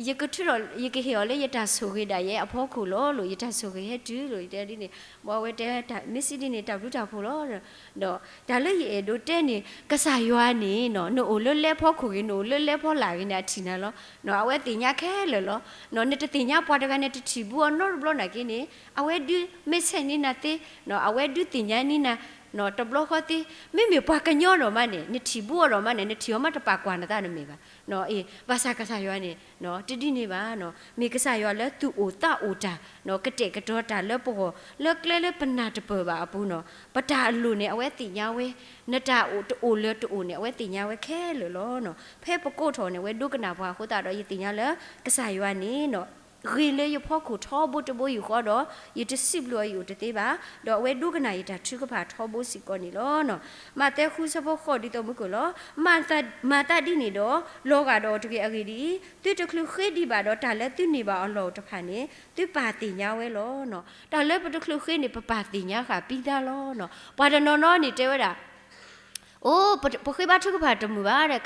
ယကထုးထီၣ် ယကဟ့ၣ်အီၤလၢယတၢ်ဆိၣ်ဂ့ၤဒၣ်ယဲ အဖီခိၣ်လီၤလိာ် ယတၢ်ဆိၣ်ဂ့ၤဟဲတုၤလိာ် ယတဲဒ်န့ၣ်, ဘီအဝဲတဲ မ့ၢ်စံးဒ်န့ၣ် တၢ်ဘျုးတၢ်ဖှိၣ်လီၤ, ဒီးတၢ်လၢယအဲၣ်ဒိးတဲန့ၣ် ကစၢ်ယွၤန့ၣ် နအိၣ်လၢလဲၤဖီခိၣ်ဂ့ၤ နအိၣ်လၢလဲၤဖီလာ်ဂ့ၤန့ၣ် အထံၣ်နၤလီၤ, အဝဲသ့ၣ်ညါခဲလၢာ်လီၤ, နတသ့ၣ်ညါပှၤတဂၤန့ၣ် တထံၣ်ဘူးအီၤနီတဘျီနာ်က့န့ၣ် အဝဲဒုး message န့ၢ်နၤသ့, အဝဲဒုးသ့ၣ်ညါန့ၢ်နၤ တဘျီဃီသ့, မ့မ့ၢ်ပှၤကညီဒိၣ်မးန့ၣ် နထံၣ်ဘူးအီၤဒိၣ်မးန့ၣ် နထံၣ်အီၤမးတပာ်ကွၢ်နသးတမ့ၢ်ဘၣ်, အ့ ဘၣ်ဆၣ်ကစၢ်ယွၤန့ၣ် တဒ်န့ၣ်ဘၣ်, မ့ၢ်ကစၢ်ယွၤလၢသူၣ်အိၣ်သးအိၣ်တၢ် ကတဲာ်ကတီၤတၢ်လၢပဂီၢ် လၢကျဲလၢပနၢ်တပၢၢ်ဘၣ်အပူၤနီၤ, ပတၢ်အလိၤန့ၣ် အဝဲသ့ၣ်ညါဝဲ, နတၢ်အိၣ်တအိၣ်လၢတအိၣ်န့ၣ် အဝဲသ့ၣ်ညါဝဲခဲလၢာ်လီၤ. ဖဲပကိးထီၣ်န့ၣ် အဝဲဒိကနၣ်ပှၤအဃိသတးဒီး ယသ့ၣ်ညါလၢ ကစၢ်ယွၤန့ၣ်နီၤ ဂ့ၤလၢယဖီခိၣ်ထီဘိတဘိယူၢ်ဃီဒီး ယတစံးဘျုးအီၤယအိၣ်တသ့ဘၣ်, ဒီးအဝဲဒိကနၣ်ယတၢ်ထုကဖၣ်ထီဘိစ့ၢ်ကီးန့ၣ်လီၤ. မးသဲဃုဆၢဖိဃိး ဒ်သိးမုၢ်ကၢၢ်လီၤ. မၤသးဒ်န့ၣ်ဒီး လီၤဂာ်ဒီးအီၤတဂ့ၤ. အဂ့ၢ်ဒ်အံၤ, သုတချုးဃ့ဒံးဘၣ်ဒီးတၢ်လၢသုန့ၢ်ဘၣ်အလီၢ်အိၣ်တဖၣ်န့ၣ် သုပၢ်သ့ၣ်ညါဝဲလီၤ. တၢ်လၢပတချုးဃ့န့ၣ် ပပၢ်သ့ၣ်ညါဃာ်ပံသါလီၤ. ပှၤတနီၤနီၤန့ၣ်တဲဝဲဒၣ် အိၣ် ပဃ့ဘါထုကဖၣ်တမုာ်ဘၣ်ဒီး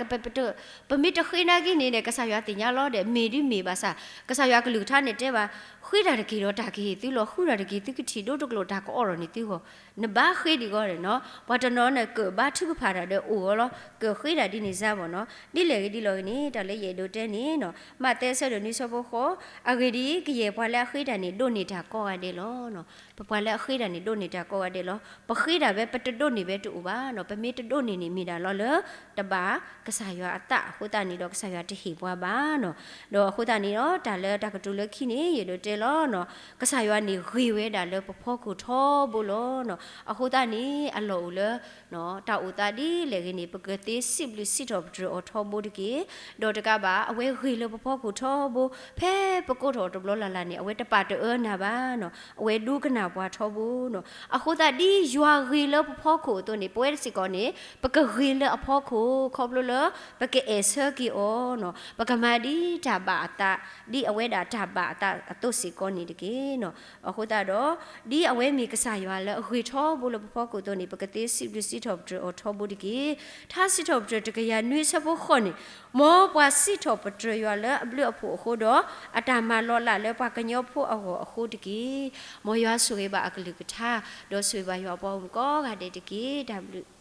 ပမ့ၢ်တဃ့နာ်က့န့ၣ်ဒီး ကစၢ်ယွၤသ့ၣ်ညါလီၤဒီး မ့ၢ်ဒ်မ့ၢ်ဘၣ်ဆၣ် ကစၢ်ယွၤကလုၢ်ကထါန့ၣ်တဲဘၣ် ဃ့တၢ်တက့ၢ်ဒီးတၢ်ကဟ့ၣ်သုလီၤ, ဃုတၢ်တက့ၢ်သုကထံၣ်ဒိတကျိာ်တၢ်ကအီၣ်ထီၣ်န့ၢ်သုဂီၢ်, နဘၣ်ဃ့ဒံးဂီၢ်ဒီးနီၤ. ပှၤတနီၤန့ၣ်ကဘါထုကဖၣ်တၢ်ဒီးအိၣ်ဂီၢ်လီၤ, ကဃ့တၢ်ဒ်န့ၣ်စါဘၣ်နီၤ. ဒ်လဲၣ်ဂ့ၤဒ်လဲၣ်ဂ့ၤန့ၣ် တၢ်လၢယအဲၣ်ဒိးတဲန့ၣ်နီၤ မးသဲဆၢဒိၣ်နွံဆၢဖိဃိး, အဂ့ၢ်ဒ်အံၤ ကယဲၢ်ပှၤလၢအဃ့တၢ်န့ၣ် ဒိးန့ၢ်တၢ်ကိးဂၤဒဲးလီၤ. ပပှၤလၢအဃ့တၢ်န့ၣ် ဒိးန့ၢ်တၢ်ကိးဂၤဒဲးလီၤ. ပဃ့တၢ်ဝဲ ပတဒိးန့ၢ်ဝဲတအိၣ်ဘၣ်နီၤ. ပမ့ၢ်တဒိးန့ၢ်န့ၣ် မ့ၢ်ဒၣ်လီၤလၢ တဘၣ်ကစၢ်ယွၤအသးအဃိသတးန့ၣ်ဒီး ကစၢ်ယွၤတဟ့ၣ်ပှၤဘၣ်နီၤ. ဒီးအဃိသတးန့ၣ်ဒီး တၢ်လၢတၢ်ကတိၤလၢခံန့ၣ် ယအဲၣ်ဒိးတဲလီၤနီၤ. ကစၢ်ယွၤန့ၣ်ဂ့ၤဝဲဒၣ်လၢပဖီခိၣ်ထီဘိလီၤနီၤ. အဃိသတးန့ၣ် အလီၢ်အိၣ်လၢ တၢ်အိၣ်သးဒ်လဲၣ်ဂ့ၤန့ၣ် ပကသ့စံးဘျုးစံးထီၣ်ပတြၢၤအီၤထီဘိတက့ၢ်. ဒီးတကးဘၣ် အဝဲဂ့ၤလၢပဖီခိၣ်ထီဘိ ဖဲပကိးထီၣ်အီၤတဘျီလၢ်လၢ်န့ၣ် အဝဲတပာ်တအၢနၤဘၣ်နီၤ. အဝဲဒိကနၣ်ပှၤထီဘိနီၤ. အဃိသတးဒ်ယွၤဂ့ၤလၢပဖီခိၣ်အသိးန့ၣ် ပဝဲစ့ၢ်ကီးန့ၣ် ပကဂ့ၤလၢအဖီခိၣ် ခီဖျိလၢ ပကအဲၣ်ဆၢက့ၤအီၤနီၤ. ပကမၤဒ်တၢ်ဘၣ်အသး ဒ်အဝဲဒၣ်တၢ်ဘၣ်အသးအသိးစ့ၢ်ကီးန့ၣ်တက့ၢ်နီၤ. အဃိသတးဒီး ဒ်အဝဲမ့ၢ်ကစၢ်ယွၤလၢအဂ့ၤထီဘိလၢပဖီခိၣ်အသိးန့ၣ် ပကသ့စံးဘျုးစံးထီၣ်ပတြၢၤအီၤထီဘိတက့ၢ်. ထါစံးထီၣ်ပတြၢၤတကယၤနွံဆၢဖိဃိးန့ၣ် မ်ပှၤစံးထီၣ်ပတြၢၤယွၤလၢအဘျုးအဖှိၣ်အဃိဒီး အတၢ်မၤလီၤလးလၢပှၤကညီဖိအဂီၢ်အဃိတက့ၢ်. မ်ယွၤဆိၣ်ဂ့ၤဘၣ်အကလုၢ်ကထါ ဒီးဆိၣ်ဂ့ၤဘၣ်ယွၤအပှၤဂီၢ်မုၢ်ကိးဂၤဒဲးတက့ၢ်. တၢ်ဘျုး